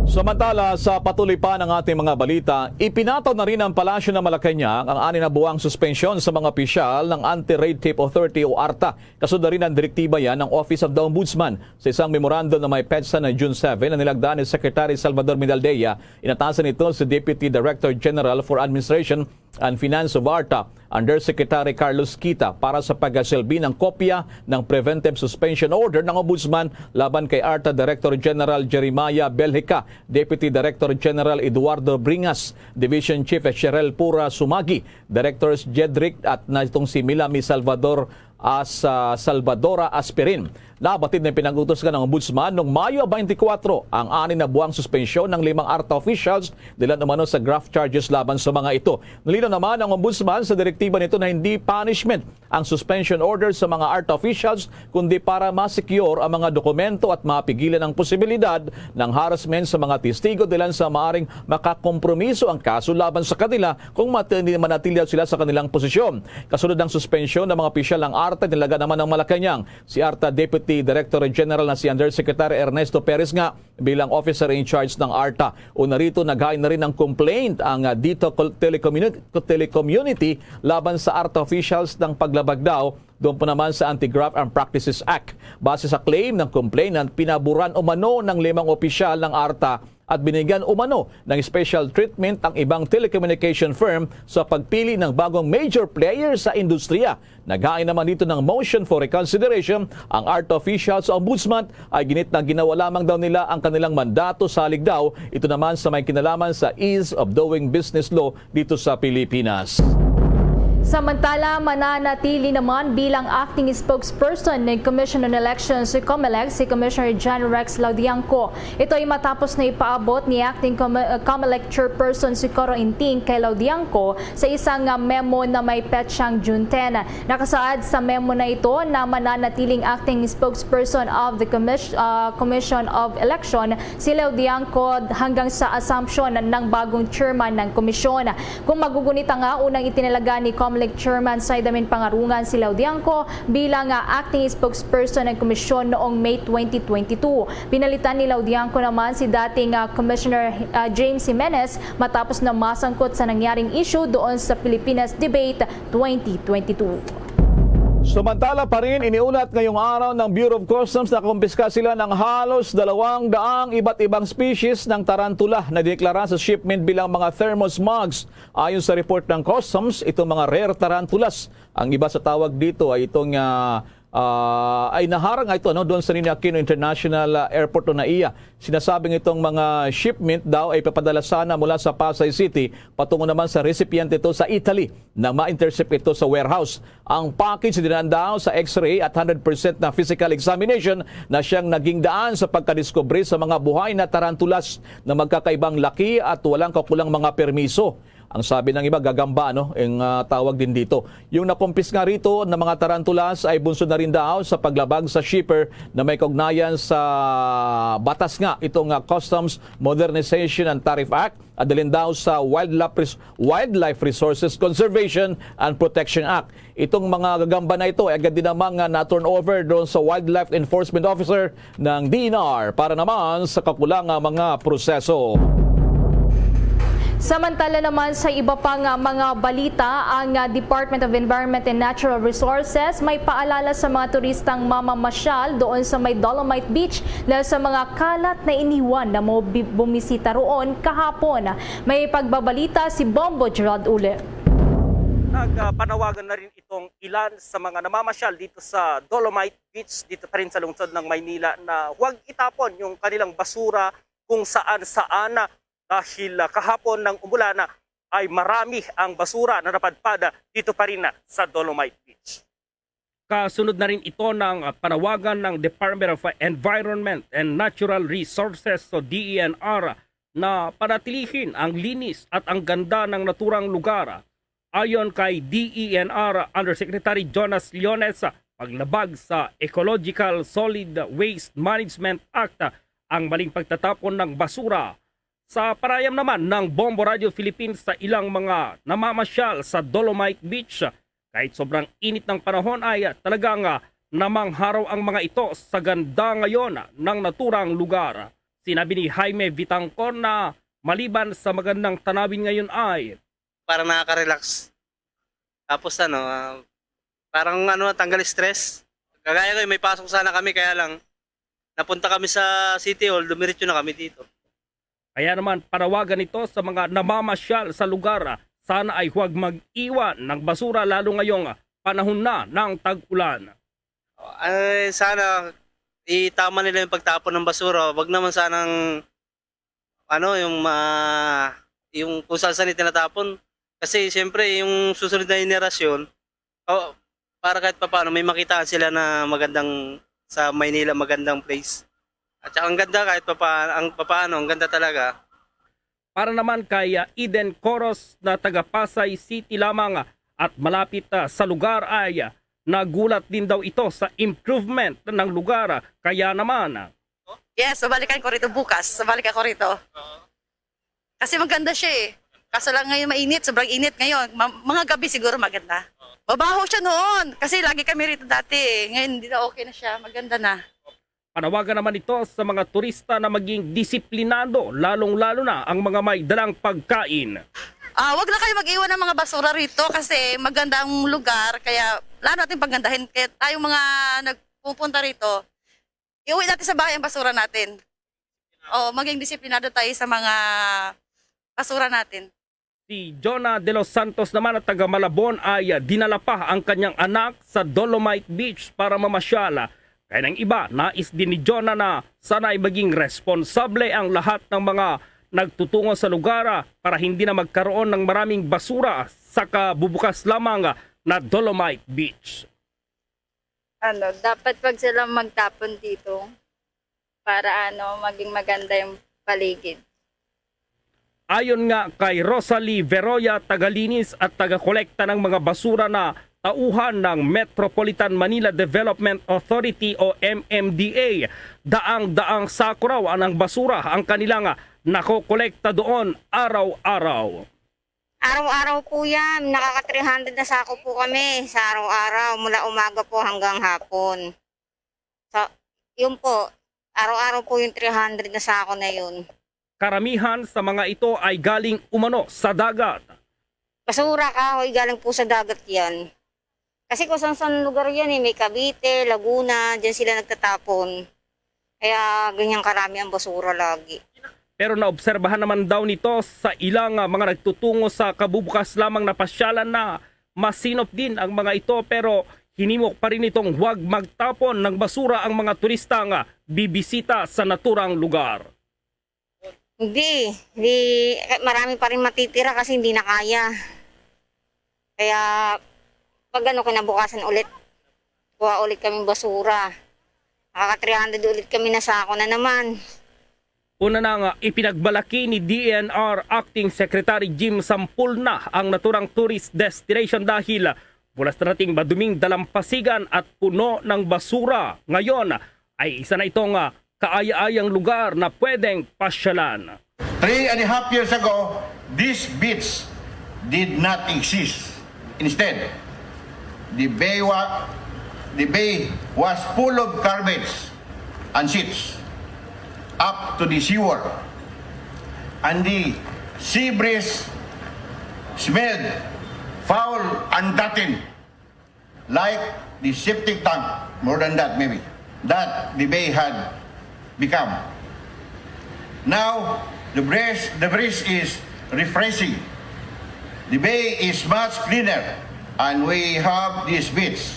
Samantala, sa patuloy pa ng ating mga balita, ipinataw na rin ng Palasyo ng Malacañang ang ani na buwang suspensyon sa mga opisyal ng Anti-Raid-Tape Authority o ARTA. Kasunod na rin ang direktiba yan ng Office of the Ombudsman. Sa isang memorandum na may petsa na June seven na nilagdaan ni Secretary Salvador Minaldea, inatasan nito si Deputy Director General for Administration and Finance of ARTA, Undersecretary Carlos Kita, para sa pagkasilbi ng kopya ng preventive suspension order ng Ombudsman laban kay ARTA Director General Jeremiah Belgica, Deputy Director General Eduardo Bringas, Division Chief Cheryl Pura Sumagi, Directors Jedrick at na itong si Milami Salvador as, ah, Salvadora Aspirin. Nabatid na pinag-utos nga ng Ombudsman noong Mayo twenty-four ang ani na buwang suspensyon ng limang ARTA officials dahil umano sa graft charges laban sa mga ito. Nilinaw naman ang Ombudsman sa direktiba nito na hindi punishment ang suspension order sa mga ARTA officials, kundi para ma-secure ang mga dokumento at mapigilan ang posibilidad ng harassment sa mga testigo dahil sa maaring makakompromiso ang kaso laban sa kanila kung mati-, manatili sila sa kanilang posisyon. Kasunod ng suspensyon ng mga opisyal ng ARTA, nilaga naman ng Malacañang si ARTA Deputy Director General na si Undersecretary Ernesto Perez nga bilang officer in charge ng ARTA. Una rito, naghain na rin ng complaint ang, ah, Dito Col-, Telecommunity, Telecommunity laban sa ARTA officials ng paglabag daw doon po naman sa Anti-Graft and Practices Act. Base sa claim ng complainant, pinaboran umano ng limang opisyal ng ARTA at binigyan umano ng special treatment ang ibang telecommunication firm sa pagpili ng bagong major player sa industriya. Naghain naman dito ng motion for reconsideration ang ARTA official sa Ombudsman ay ginit na ginawa lamang daw nila ang kanilang mandato salig daw ito naman sa may kinalaman sa Ease of Doing Business Law dito sa Pilipinas. Samantala, mananatili naman bilang acting spokesperson ng Commission on Elections o COMELEC si Commissioner John Rex Laudiangco. Ito ay matapos na ipaabot ni Acting Com-, uh, COMELEC Chairperson Socorro Inting kay Laudiangco sa isang, uh, memo na may petsang June ten. Nakasaad sa memo na ito na mananatiling acting spokesperson of the commis-, uh, Commission of Election si Laudiangco hanggang sa assumption ng bagong chairman ng komisyon. Kung magugunita nga, unang itinalaga ni COMELEC Chairman Saidamin Pangarungan si Laudiangco bilang, ah, acting spokesperson ng komisyon noong May twenty twenty-two. Pinalitan ni Laudiangco naman si dating, ah, Commissioner, ah, James Jimenez matapos na masangkot sa nangyaring issue doon sa Pilipinas Debate twenty twenty-two. Samantala pa rin, iniulat ngayong araw ng Bureau of Customs na kumpiska sila ng halos dalawang daang iba't ibang species ng tarantula na deklara sa shipment bilang mga thermos mugs. Ayon sa report ng Customs, itong mga rare tarantulas, ang iba sa tawag dito ay itong, ah, ah, ay naharang nga ito, ano, doon sa Ninoy Aquino International, ah, Airport o NAIA. Sinasabing itong mga shipment daw ay papadala sana mula sa Pasay City patungo naman sa recipiente ito sa Italy nang ma-intercept ito sa warehouse. Ang package dinaan daw sa X-ray at hundred percent na physical examination na siyang naging daan sa pagkadiskubre sa mga buhay na tarantulas na magkakaibang laki at walang kakulang mga permiso. Ang sabi ng iba, gagamba, no? Ang, ah, tawag din dito. Yung nakumpiska rito na mga tarantulas ay bunsod na rin daw sa paglabag sa shipper na may kaugnayan sa batas nga, itong, ah, Customs Modernization and Tariff Act, at dalhin daw sa Wildlife Res-, Wildlife Resources Conservation and Protection Act. Itong mga gagamba na ito ay agad din namang, ah, na-turn over doon sa Wildlife Enforcement Officer ng D E N R para naman sa kakulang nga mga proseso. Samantala naman sa iba pa nga mga balita, ang, ah, Department of Environment and Natural Resources may paalala sa mga turistang mamamasyal doon sa may Dolomite Beach dahil sa mga kalat na iniwan na mga bi-, bumisita roon kahapon. May pagbabalita si Bombo Gerald Ule. Nagpanawagan na rin itong ilan sa mga namamasyal dito sa Dolomite Beach, dito pa rin sa lungsod ng Maynila, na huwag itapon yung kanilang basura kung saan-saan, dahil, ah, kahapon ng umulan, ah, ay marami ang basura na napadpad, ah, dito pa rin, ah, sa Dolomite Beach. Kasunod na rin ito ng, ah, panawagan ng Department of Environment and Natural Resources o D E N R na panatilihin ang linis at ang ganda ng naturang lugar. Ayon kay D E N R Undersecretary Jonas Leones, paglabag sa Ecological Solid Waste Management Act ang maling pagtatapon ng basura. Sa panayam naman ng Bombo Radio Philippines sa ilang mga namamasyal sa Dolomite Beach, kahit sobrang init ng panahon ay talagang, ah, namangharaw ang mga ito sa ganda ngayon ng naturang lugar. Sinabi ni Jaime Vitangcon na maliban sa magandang tanawin ngayon ay Para nakaka-relax. Tapos ano, ah, parang ano, tanggal stress. Kagaya ko, may pasok sana kami, kaya lang, napunta kami sa City Hall, dumiretso na kami dito. Kaya naman, panawagan ito sa mga namamasyal sa lugar, ah, sana ay huwag mag-iwan ng basura, lalo ngayong, ah, panahon na ng tag-ulan. Ay, sana itama nila yung pagtapon ng basura. Wag naman sanang, ano, yung ma-, yung kung saan-saan itinatapon. Kasi siyempre, yung susunod na henerasyon, oh, para kahit papaano may makitaan sila na magandang, sa Maynila, magandang place. At saka ang ganda kahit papa-, ang papaano, ang ganda talaga. Para naman kay, ah, Eden Coros na taga Pasay City lamang, ah, at malapit, ah, sa lugar ay, ah, nagulat din daw ito sa improvement ng lugar. Ah, kaya naman, ah, Yes, babalikan ko rito bukas. Babalik ako rito. Kasi maganda siya eh. Kaso lang ngayon mainit, sobrang init ngayon. Ma-, mga gabi siguro maganda. Mabaho siya noon kasi lagi kami rito dati eh. Ngayon hindi na, okay na siya, maganda na. Panawagan naman ito sa mga turista na maging disiplinado, lalong-lalo na ang mga may dalang pagkain. Ah, wag na kayo mag-iwan ng mga basura rito kasi maganda ang lugar, kaya lalo natin paggandahin. Kaya tayong mga nagpupunta rito, iuwi natin sa bahay ang basura natin. Oo, maging disiplinado tayo sa mga basura natin. Si Jonah De Los Santos naman, na taga Malabon, ay dinala pa ang kanyang anak sa Dolomite Beach para mamasyal. Kaya ng iba, nais din ni Jonah na sana ay maging responsable ang lahat ng mga nagtutungo sa lugar, ah, para hindi na magkaroon ng maraming basura sa kabubukas lamang, ah, na Dolomite Beach. Ano, dapat wag silang magtapon dito para, ano, maging maganda yung paligid. Ayon nga kay Rosalie Veroya, tagalinis at tagakolekta ng mga basura na tauhan ng Metropolitan Manila Development Authority o M M D A, daang-daang sako raw ang basura ang kanilang nakokolekta doon araw-araw. Araw-araw po yan. Nakaka three hundred na sako po kami sa araw-araw, mula umaga po hanggang hapon. Sa, yun po, araw-araw po yung three hundred na sako na yun. Karamihan sa mga ito ay galing umano sa dagat. Basura, kahoy, galing po sa dagat yan. Kasi kung saan-saan lugar yan eh, may Cavite, Laguna, dyan sila nagtatapon. Kaya ganyan karami ang basura lagi. Pero naobserbahan naman daw nito sa ilang, ah, mga nagtutungo sa kabubukas lamang na pasyalan na masinop din ang mga ito, pero hinimok pa rin itong huwag magtapon ng basura ang mga turista nga bibisita sa naturang lugar. Hindi, hindi, marami pa rin matitira kasi hindi na kaya. Kaya pag ano, kinabukasan ulit, kuha ulit kaming basura. Nakaka three hundred ulit kami na sako na naman. Una na nga, ipinagmalaki ni D E N R Acting Secretary Jim Sampulna ang naturang tourist destination dahil mula sa dating maduming dalampasigan at puno ng basura, ngayon ay isa na itong, ah, kaaya-ayang lugar na pwedeng pasyalan. Three and a half years ago, this beach did not exist. Instead, the bay wa-, the bay was full of garbage and shits up to the seawall. And the sea breeze smelled foul and rotten, like the septic tank, more than that maybe, that the bay had become. Now, the breeze, the breeze is refreshing. The bay is much cleaner. And we have this beach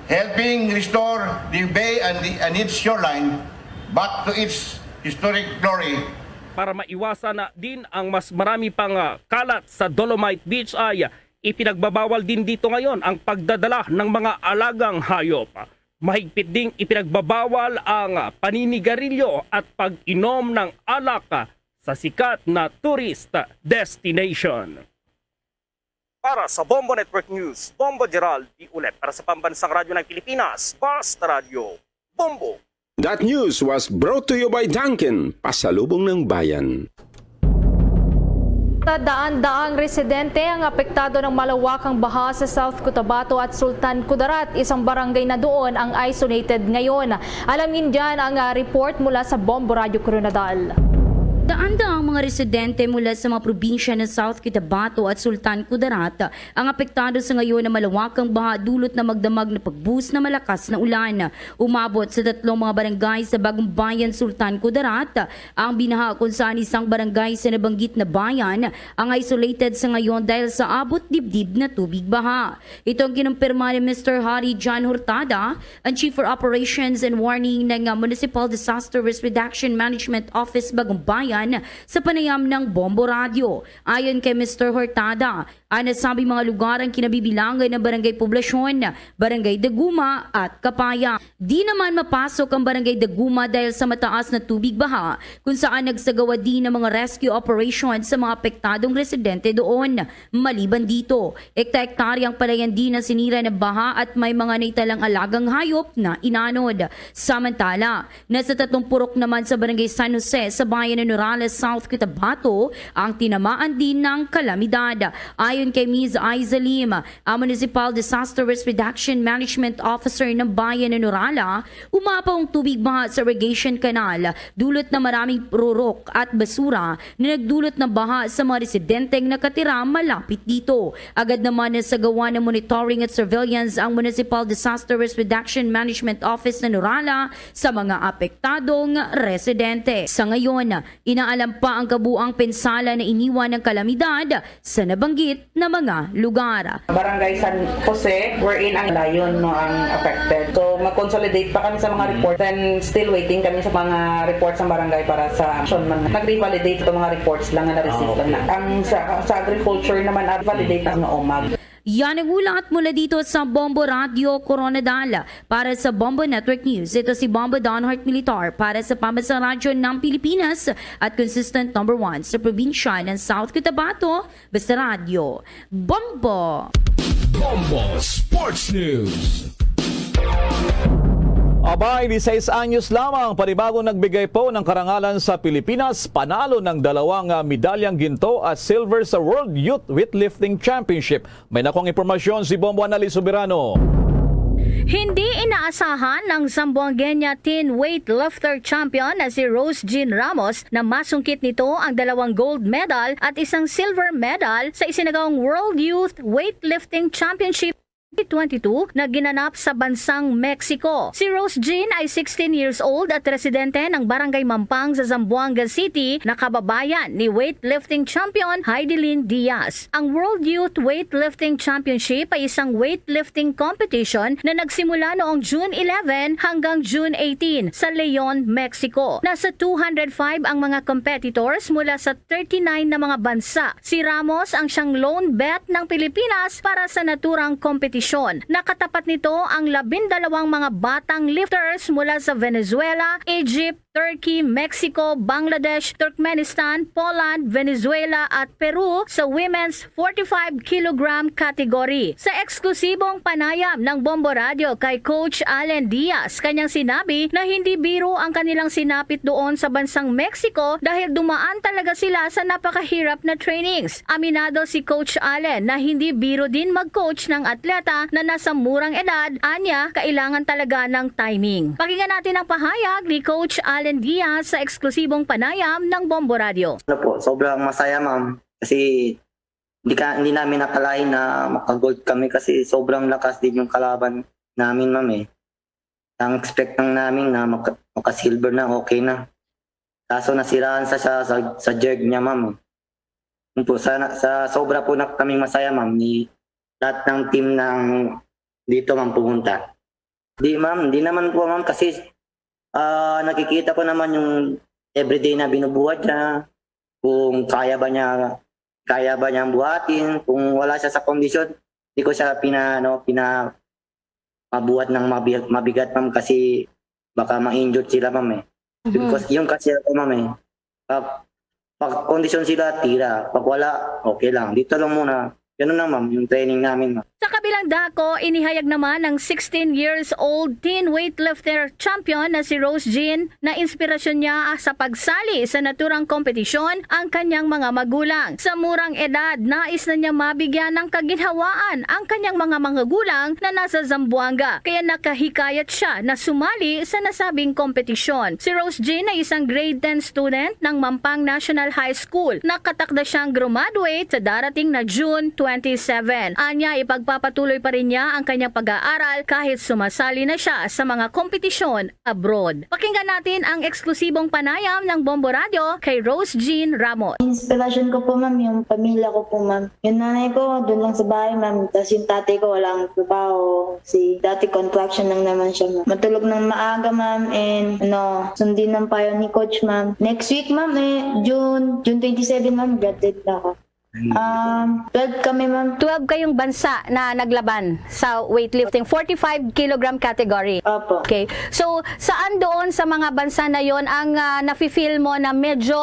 helping restore the bay and, the, and its shoreline back to its historic glory. Para maiwasan na din ang mas marami pang ah, kalat sa Dolomite Beach ay ipinagbabawal din dito ngayon ang pagdadala ng mga alagang hayop. Mahigpit ding ipinagbabawal ang ah, paninigarilyo at pag-inom ng alak ah, sa sikat na tourist destination. Para sa Bombo Network News, Bombo Gerald D. Ulet. Para sa Pambansang Radyo ng Pilipinas, Basta Radyo, Bombo. That news was brought to you by Dunkin, pasalubong ng bayan. Daan-daang residente ang apektado ng malawakang baha sa South Cotabato at Sultan Kudarat, isang barangay na doon ang isolated ngayon. Alamin dyan ang ah, report mula sa Bombo Radyo Koronadal. Daan-daang mga residente mula sa mga probinsya ng South Cotabato at Sultan Kudarat ang apektado sa ngayon ng malawakang baha dulot na magdamag na pagbuhos na malakas na ulan. Umabot sa tatlong mga barangay sa Bagong Bayan, Sultan Kudarat ang binaha, kung saan isang barangay sa nabanggit na bayan ang isolated sa ngayon dahil sa abot dibdib na tubig baha. Ito ang kinumpirma ni Mister Harry John Hurtada, ang Chief for Operations and Warning ng ah, Municipal Disaster Risk Reduction Management Office Bagong Bayan, sa panayam ng Bombo Radyo. Ayon kay Mister Hurtada, ang nasabing mga lugar ang kinabibilangan ng Barangay Poblasyon, Barangay Daguma at Kapaya. Di naman mapasok ang Barangay Daguma dahil sa mataas na tubig baha, kung saan nagsagawa din ng mga rescue operation sa mga apektadong residente doon. Maliban dito, ekta-ektaryang palayan din ang sinira ng baha at may mga naitalang alagang hayop na inanod. Samantala, nasa tatlong purok naman sa Barangay San Jose sa bayan ng Nurales, South Cotabato ang tinamaan din ng kalamidad. Ayon kay Miz Aiza Lim, ang Municipal Disaster Risk Reduction Management Officer ng bayan ng Nurala, umapaw ang tubig baha sa irrigation canal, dulot na maraming rurok at basura na nagdulot ng baha sa mga residenteng nakatira malapit dito. Agad naman na sagawa ng monitoring at surveillance ang Municipal Disaster Risk Reduction Management Office na Nurala sa mga apektadong residente. Sa ngayon, inaalam pa ang kabuang pinsala na iniwan ng kalamidad sa nabanggit na mga lugar. Barangay San Jose, wherein ang Layon no ang affected. So mag-consolidate pa kami sa mga report. Then still waiting kami sa mga report sa barangay para sa action man. Nag-revalidate ito mga reports lang nga na-receive lang na. Ang sa, sa agriculture naman, ah, validate na nga umag. Yan ang ulat mula dito sa Bombo Radio Coronadal. Para sa Bombo Network News, ito si Bombo Donhart Militar para sa Pambansang Radyo ng Pilipinas at consistent number one sa probinsya ng South Cotabato, Basta Radyo, Bombo! Bombo Sports News. Abay, disais anyos lamang, panibagong nagbigay po ng karangalan sa Pilipinas, panalo ng dalawang ah, medalyang ginto at silver sa World Youth Weightlifting Championship. May nakuhang impormasyon si Bombo Annalyn Soberano. Hindi inaasahan ng Zamboangueña teen weightlifter champion na si Rose Jean Ramos na masungkit nito ang dalawang gold medal at isang silver medal sa isinagawang World Youth Weightlifting Championship twenty twenty-two na ginanap sa bansang Mexico. Si Rose Jean ay sixteen years old at residente ng Barangay Mampang sa Zamboanga City na kababayan ni weightlifting champion Heidelin Diaz. Ang World Youth Weightlifting Championship ay isang weightlifting competition na nagsimula noong June eleven hanggang June eighteen sa Leon, Mexico. Nasa two hundred five ang mga competitors mula sa thirty-nine na mga bansa. Si Ramos ang siyang lone bet ng Pilipinas para sa naturang kompetisyon. Nakatapat nito ang labindalawang mga batang lifters mula sa Venezuela, Egypt, Turkey, Mexico, Bangladesh, Turkmenistan, Poland, Venezuela at Peru sa women's forty-five kilogram category. Sa eksklusibong panayam ng Bombo Radio kay Coach Allen Diaz, kanyang sinabi na hindi biro ang kanilang sinapit doon sa bansang Mexico dahil dumaan talaga sila sa napakahirap na trainings. Aminado si Coach Allen na hindi biro din mag-coach ng atleta na nasa murang edad, anya kailangan talaga ng timing. Pakinggan natin ang pahayag ni Coach Allen Diaz sa eksklusibong panayam ng Bombo Radio. Ano po, sobrang masaya, ma'am. Kasi hindi, ka, hindi namin nakalain na makagold kami kasi sobrang lakas din yung kalaban namin, ma'am, eh. Ang expect lang namin na maka, maka-silver na, okay na. Kaso nasiraan sa, sa, sa, sa jerk niya, ma'am, eh. Yun po, sa, sa sobra po na kaming masaya, ma'am, ni lahat ng team ng dito, ma'am, pumunta. Di, ma'am, di naman po, ma'am, kasi, ah, nakikita ko naman yung everyday na binubuhat niya, kung kaya ba niya, kaya ba niyang buhatin, kung wala siya sa kondisyon, di ko siya pina-, ano, pina-, mabuhat ng mabi-, mabigat, ma'am, kasi baka ma-injured sila, ma'am, eh. Mhm. Because yung kasi ako, ma'am, eh, pag, pag kondisyon sila, tira. Pag wala, okay lang. Dito lang muna. Ganun lang, ma'am, yung training namin, ma'am. Sa kabilang dako, inihayag naman ng sixteen years old teen weightlifter champion na si Rose Jean na inspirasyon niya sa pagsali sa naturang kompetisyon ang kanyang mga magulang. Sa murang edad, nais na niya mabigyan ng kaginhawaan ang kanyang mga magulang na nasa Zamboanga, kaya nakahikayat siya na sumali sa nasabing kompetisyon. Si Rose Jean ay isang grade ten student ng Mampang National High School. Nakatakda siyang graduate sa darating na June twenty-seven. Anya, ipagpapatuloy pa rin niya ang kanyang pag-aaral kahit sumasali na siya sa mga kompetisyon abroad. Pakinggan natin ang eksklusibong panayam ng Bombo Radio kay Rose Jean Ramos. Inspirasyon ko po, ma'am, yung pamilya ko po, ma'am. Yung nanay ko, doon lang sa bahay, ma'am. Tas yung tatay ko, walang trabaho. Si dati construction lang naman siya, ma'am. Matulog ng maaga, ma'am, and, ano, sundin ng payo ni coach, ma'am. Next week, ma'am, eh, June, June twenty-seven, ma'am, graduate na ako. Um, twelve kami, ma'am. Twelve kayong bansa na naglaban sa weightlifting, forty-five kilogram category. Opo. Okay. So, saan doon sa mga bansa na yon ang, ah, nafe-feel mo na medyo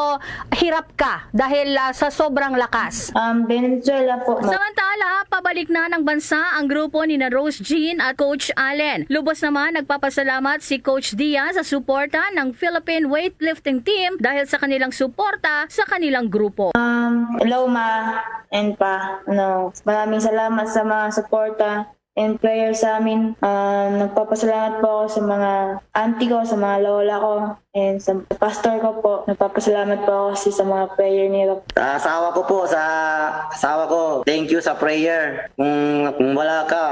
hirap ka dahil, ah, sa sobrang lakas? Um, Venezuela po, ma'am. Samantala, pabalik na ng bansa ang grupo ni na Rose Jean at Coach Allen. Lubos naman nagpapasalamat si Coach Dia sa suporta ng Philippine Weightlifting Team dahil sa kanilang suporta sa kanilang grupo. Um, hello, ma and pa. Ano, maraming salamat sa mga suporta and prayer sa amin. Um, nagpapasalamat po ako sa mga auntie ko, sa mga lola ko, and sa pastor ko po. Nagpapasalamat po ako kasi sa mga prayer nila. Sa asawa ko po, sa asawa ko, thank you sa prayer. Kung, kung wala ka,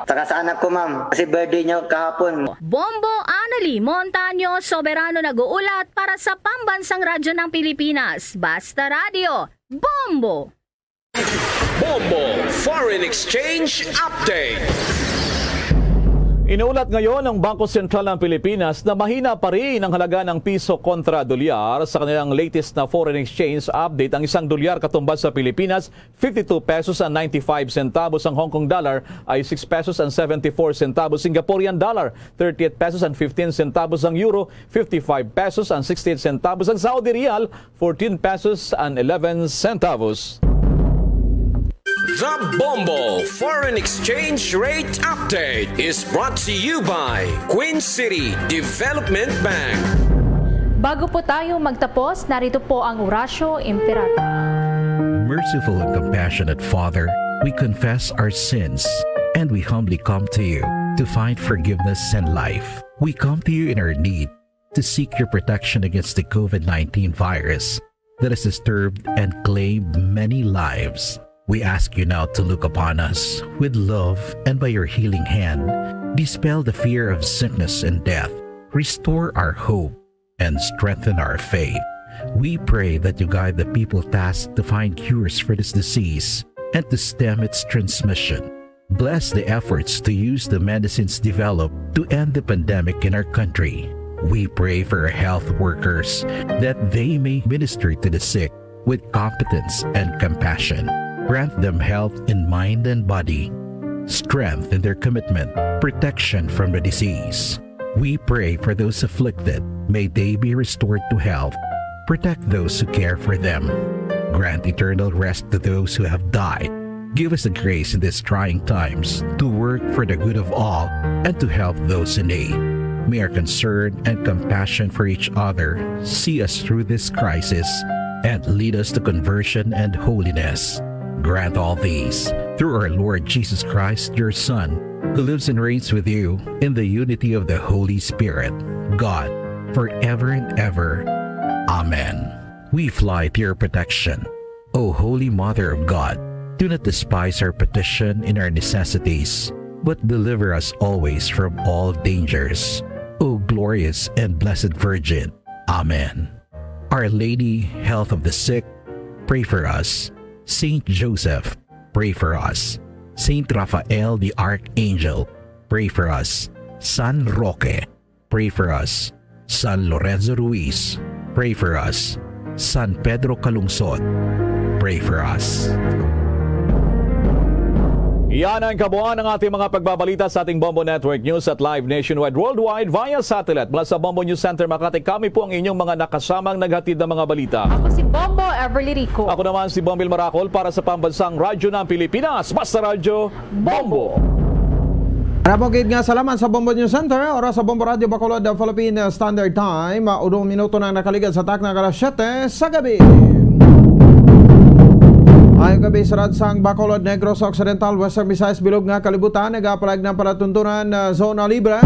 saka sa anak ko, ma'am, kasi birthday niya kahapon. Bombo Anali Montaño, soberano nag-uulat para sa Pambansang Radyo ng Pilipinas. Basta Radyo, Bombo! Bombo Foreign Exchange Update. Inulat ngayon ng Bangko Sentral ng Pilipinas na mahina pa rin ang halaga ng piso kontra dolyar sa kanilang latest na foreign exchange update. Ang isang dolyar katumbas sa Pilipinas, fifty-two pesos and ninety-five centavos. Ang Hong Kong dollar ay six pesos and seventy-four centavos. Singaporean dollar, thirty-eight pesos and fifteen centavos. Ang euro, fifty-five pesos and sixty-eight centavos. Ang Saudi riyal, fourteen pesos and eleven centavos. The Bombo Foreign Exchange Rate Update is brought to you by Queen City Development Bank. Bago po tayo magtapos, narito po ang Oratio Imperata. Merciful and compassionate Father, we confess our sins and we humbly come to you to find forgiveness and life. We come to you in our need to seek your protection against the COVID nineteen virus that has disturbed and claimed many lives. We ask you now to look upon us with love and by your healing hand, dispel the fear of sickness and death, restore our hope, and strengthen our faith. We pray that you guide the people tasked to find cures for this disease and to stem its transmission. Bless the efforts to use the medicines developed to end the pandemic in our country. We pray for our health workers that they may minister to the sick with competence and compassion. Grant them health in mind and body, strength in their commitment, protection from the disease. We pray for those afflicted. May they be restored to health. Protect those who care for them. Grant eternal rest to those who have died. Give us the grace in these trying times to work for the good of all and to help those in need. May our concern and compassion for each other see us through this crisis and lead us to conversion and holiness. Grant all these through our Lord Jesus Christ, your Son, who lives and reigns with you in the unity of the Holy Spirit, God, forever and ever. Amen. We fly to your protection, O Holy Mother of God. Do not despise our petition in our necessities, but deliver us always from all dangers, O glorious and blessed Virgin. Amen. Our Lady, Health of the Sick, pray for us. Saint Joseph, pray for us. Saint Raphael the Archangel, pray for us. San Roque, pray for us. San Lorenzo Ruiz, pray for us. San Pedro Calungsod, pray for us. Yan ang kabuuan ng ating mga pagbabalita sa ating Bombo Network News at live nationwide, worldwide via satellite. Mula sa Bombo News Center Makati, kami po ang inyong mga nakasamang naghatid ng mga balita. Ako si Bombo Everly Rico. Ako naman si Bombil Maracol para sa Pambansang Radyo ng Pilipinas, Basta Radyo Bombo. Maramo gid nga salamat sa Bombo News Center. Oras sa Bombo Radyo Bacolod, the Philippine Standard Time. Ah, unom minuto na ang nakaligad sa takna alas siyete sa gabi. Maayong gabi sa ratsang Bacolod, Negros Occidental, Western Visayas, bilog nga kalibutan. Nagapalag ng palatuntunan, ah, zona libre.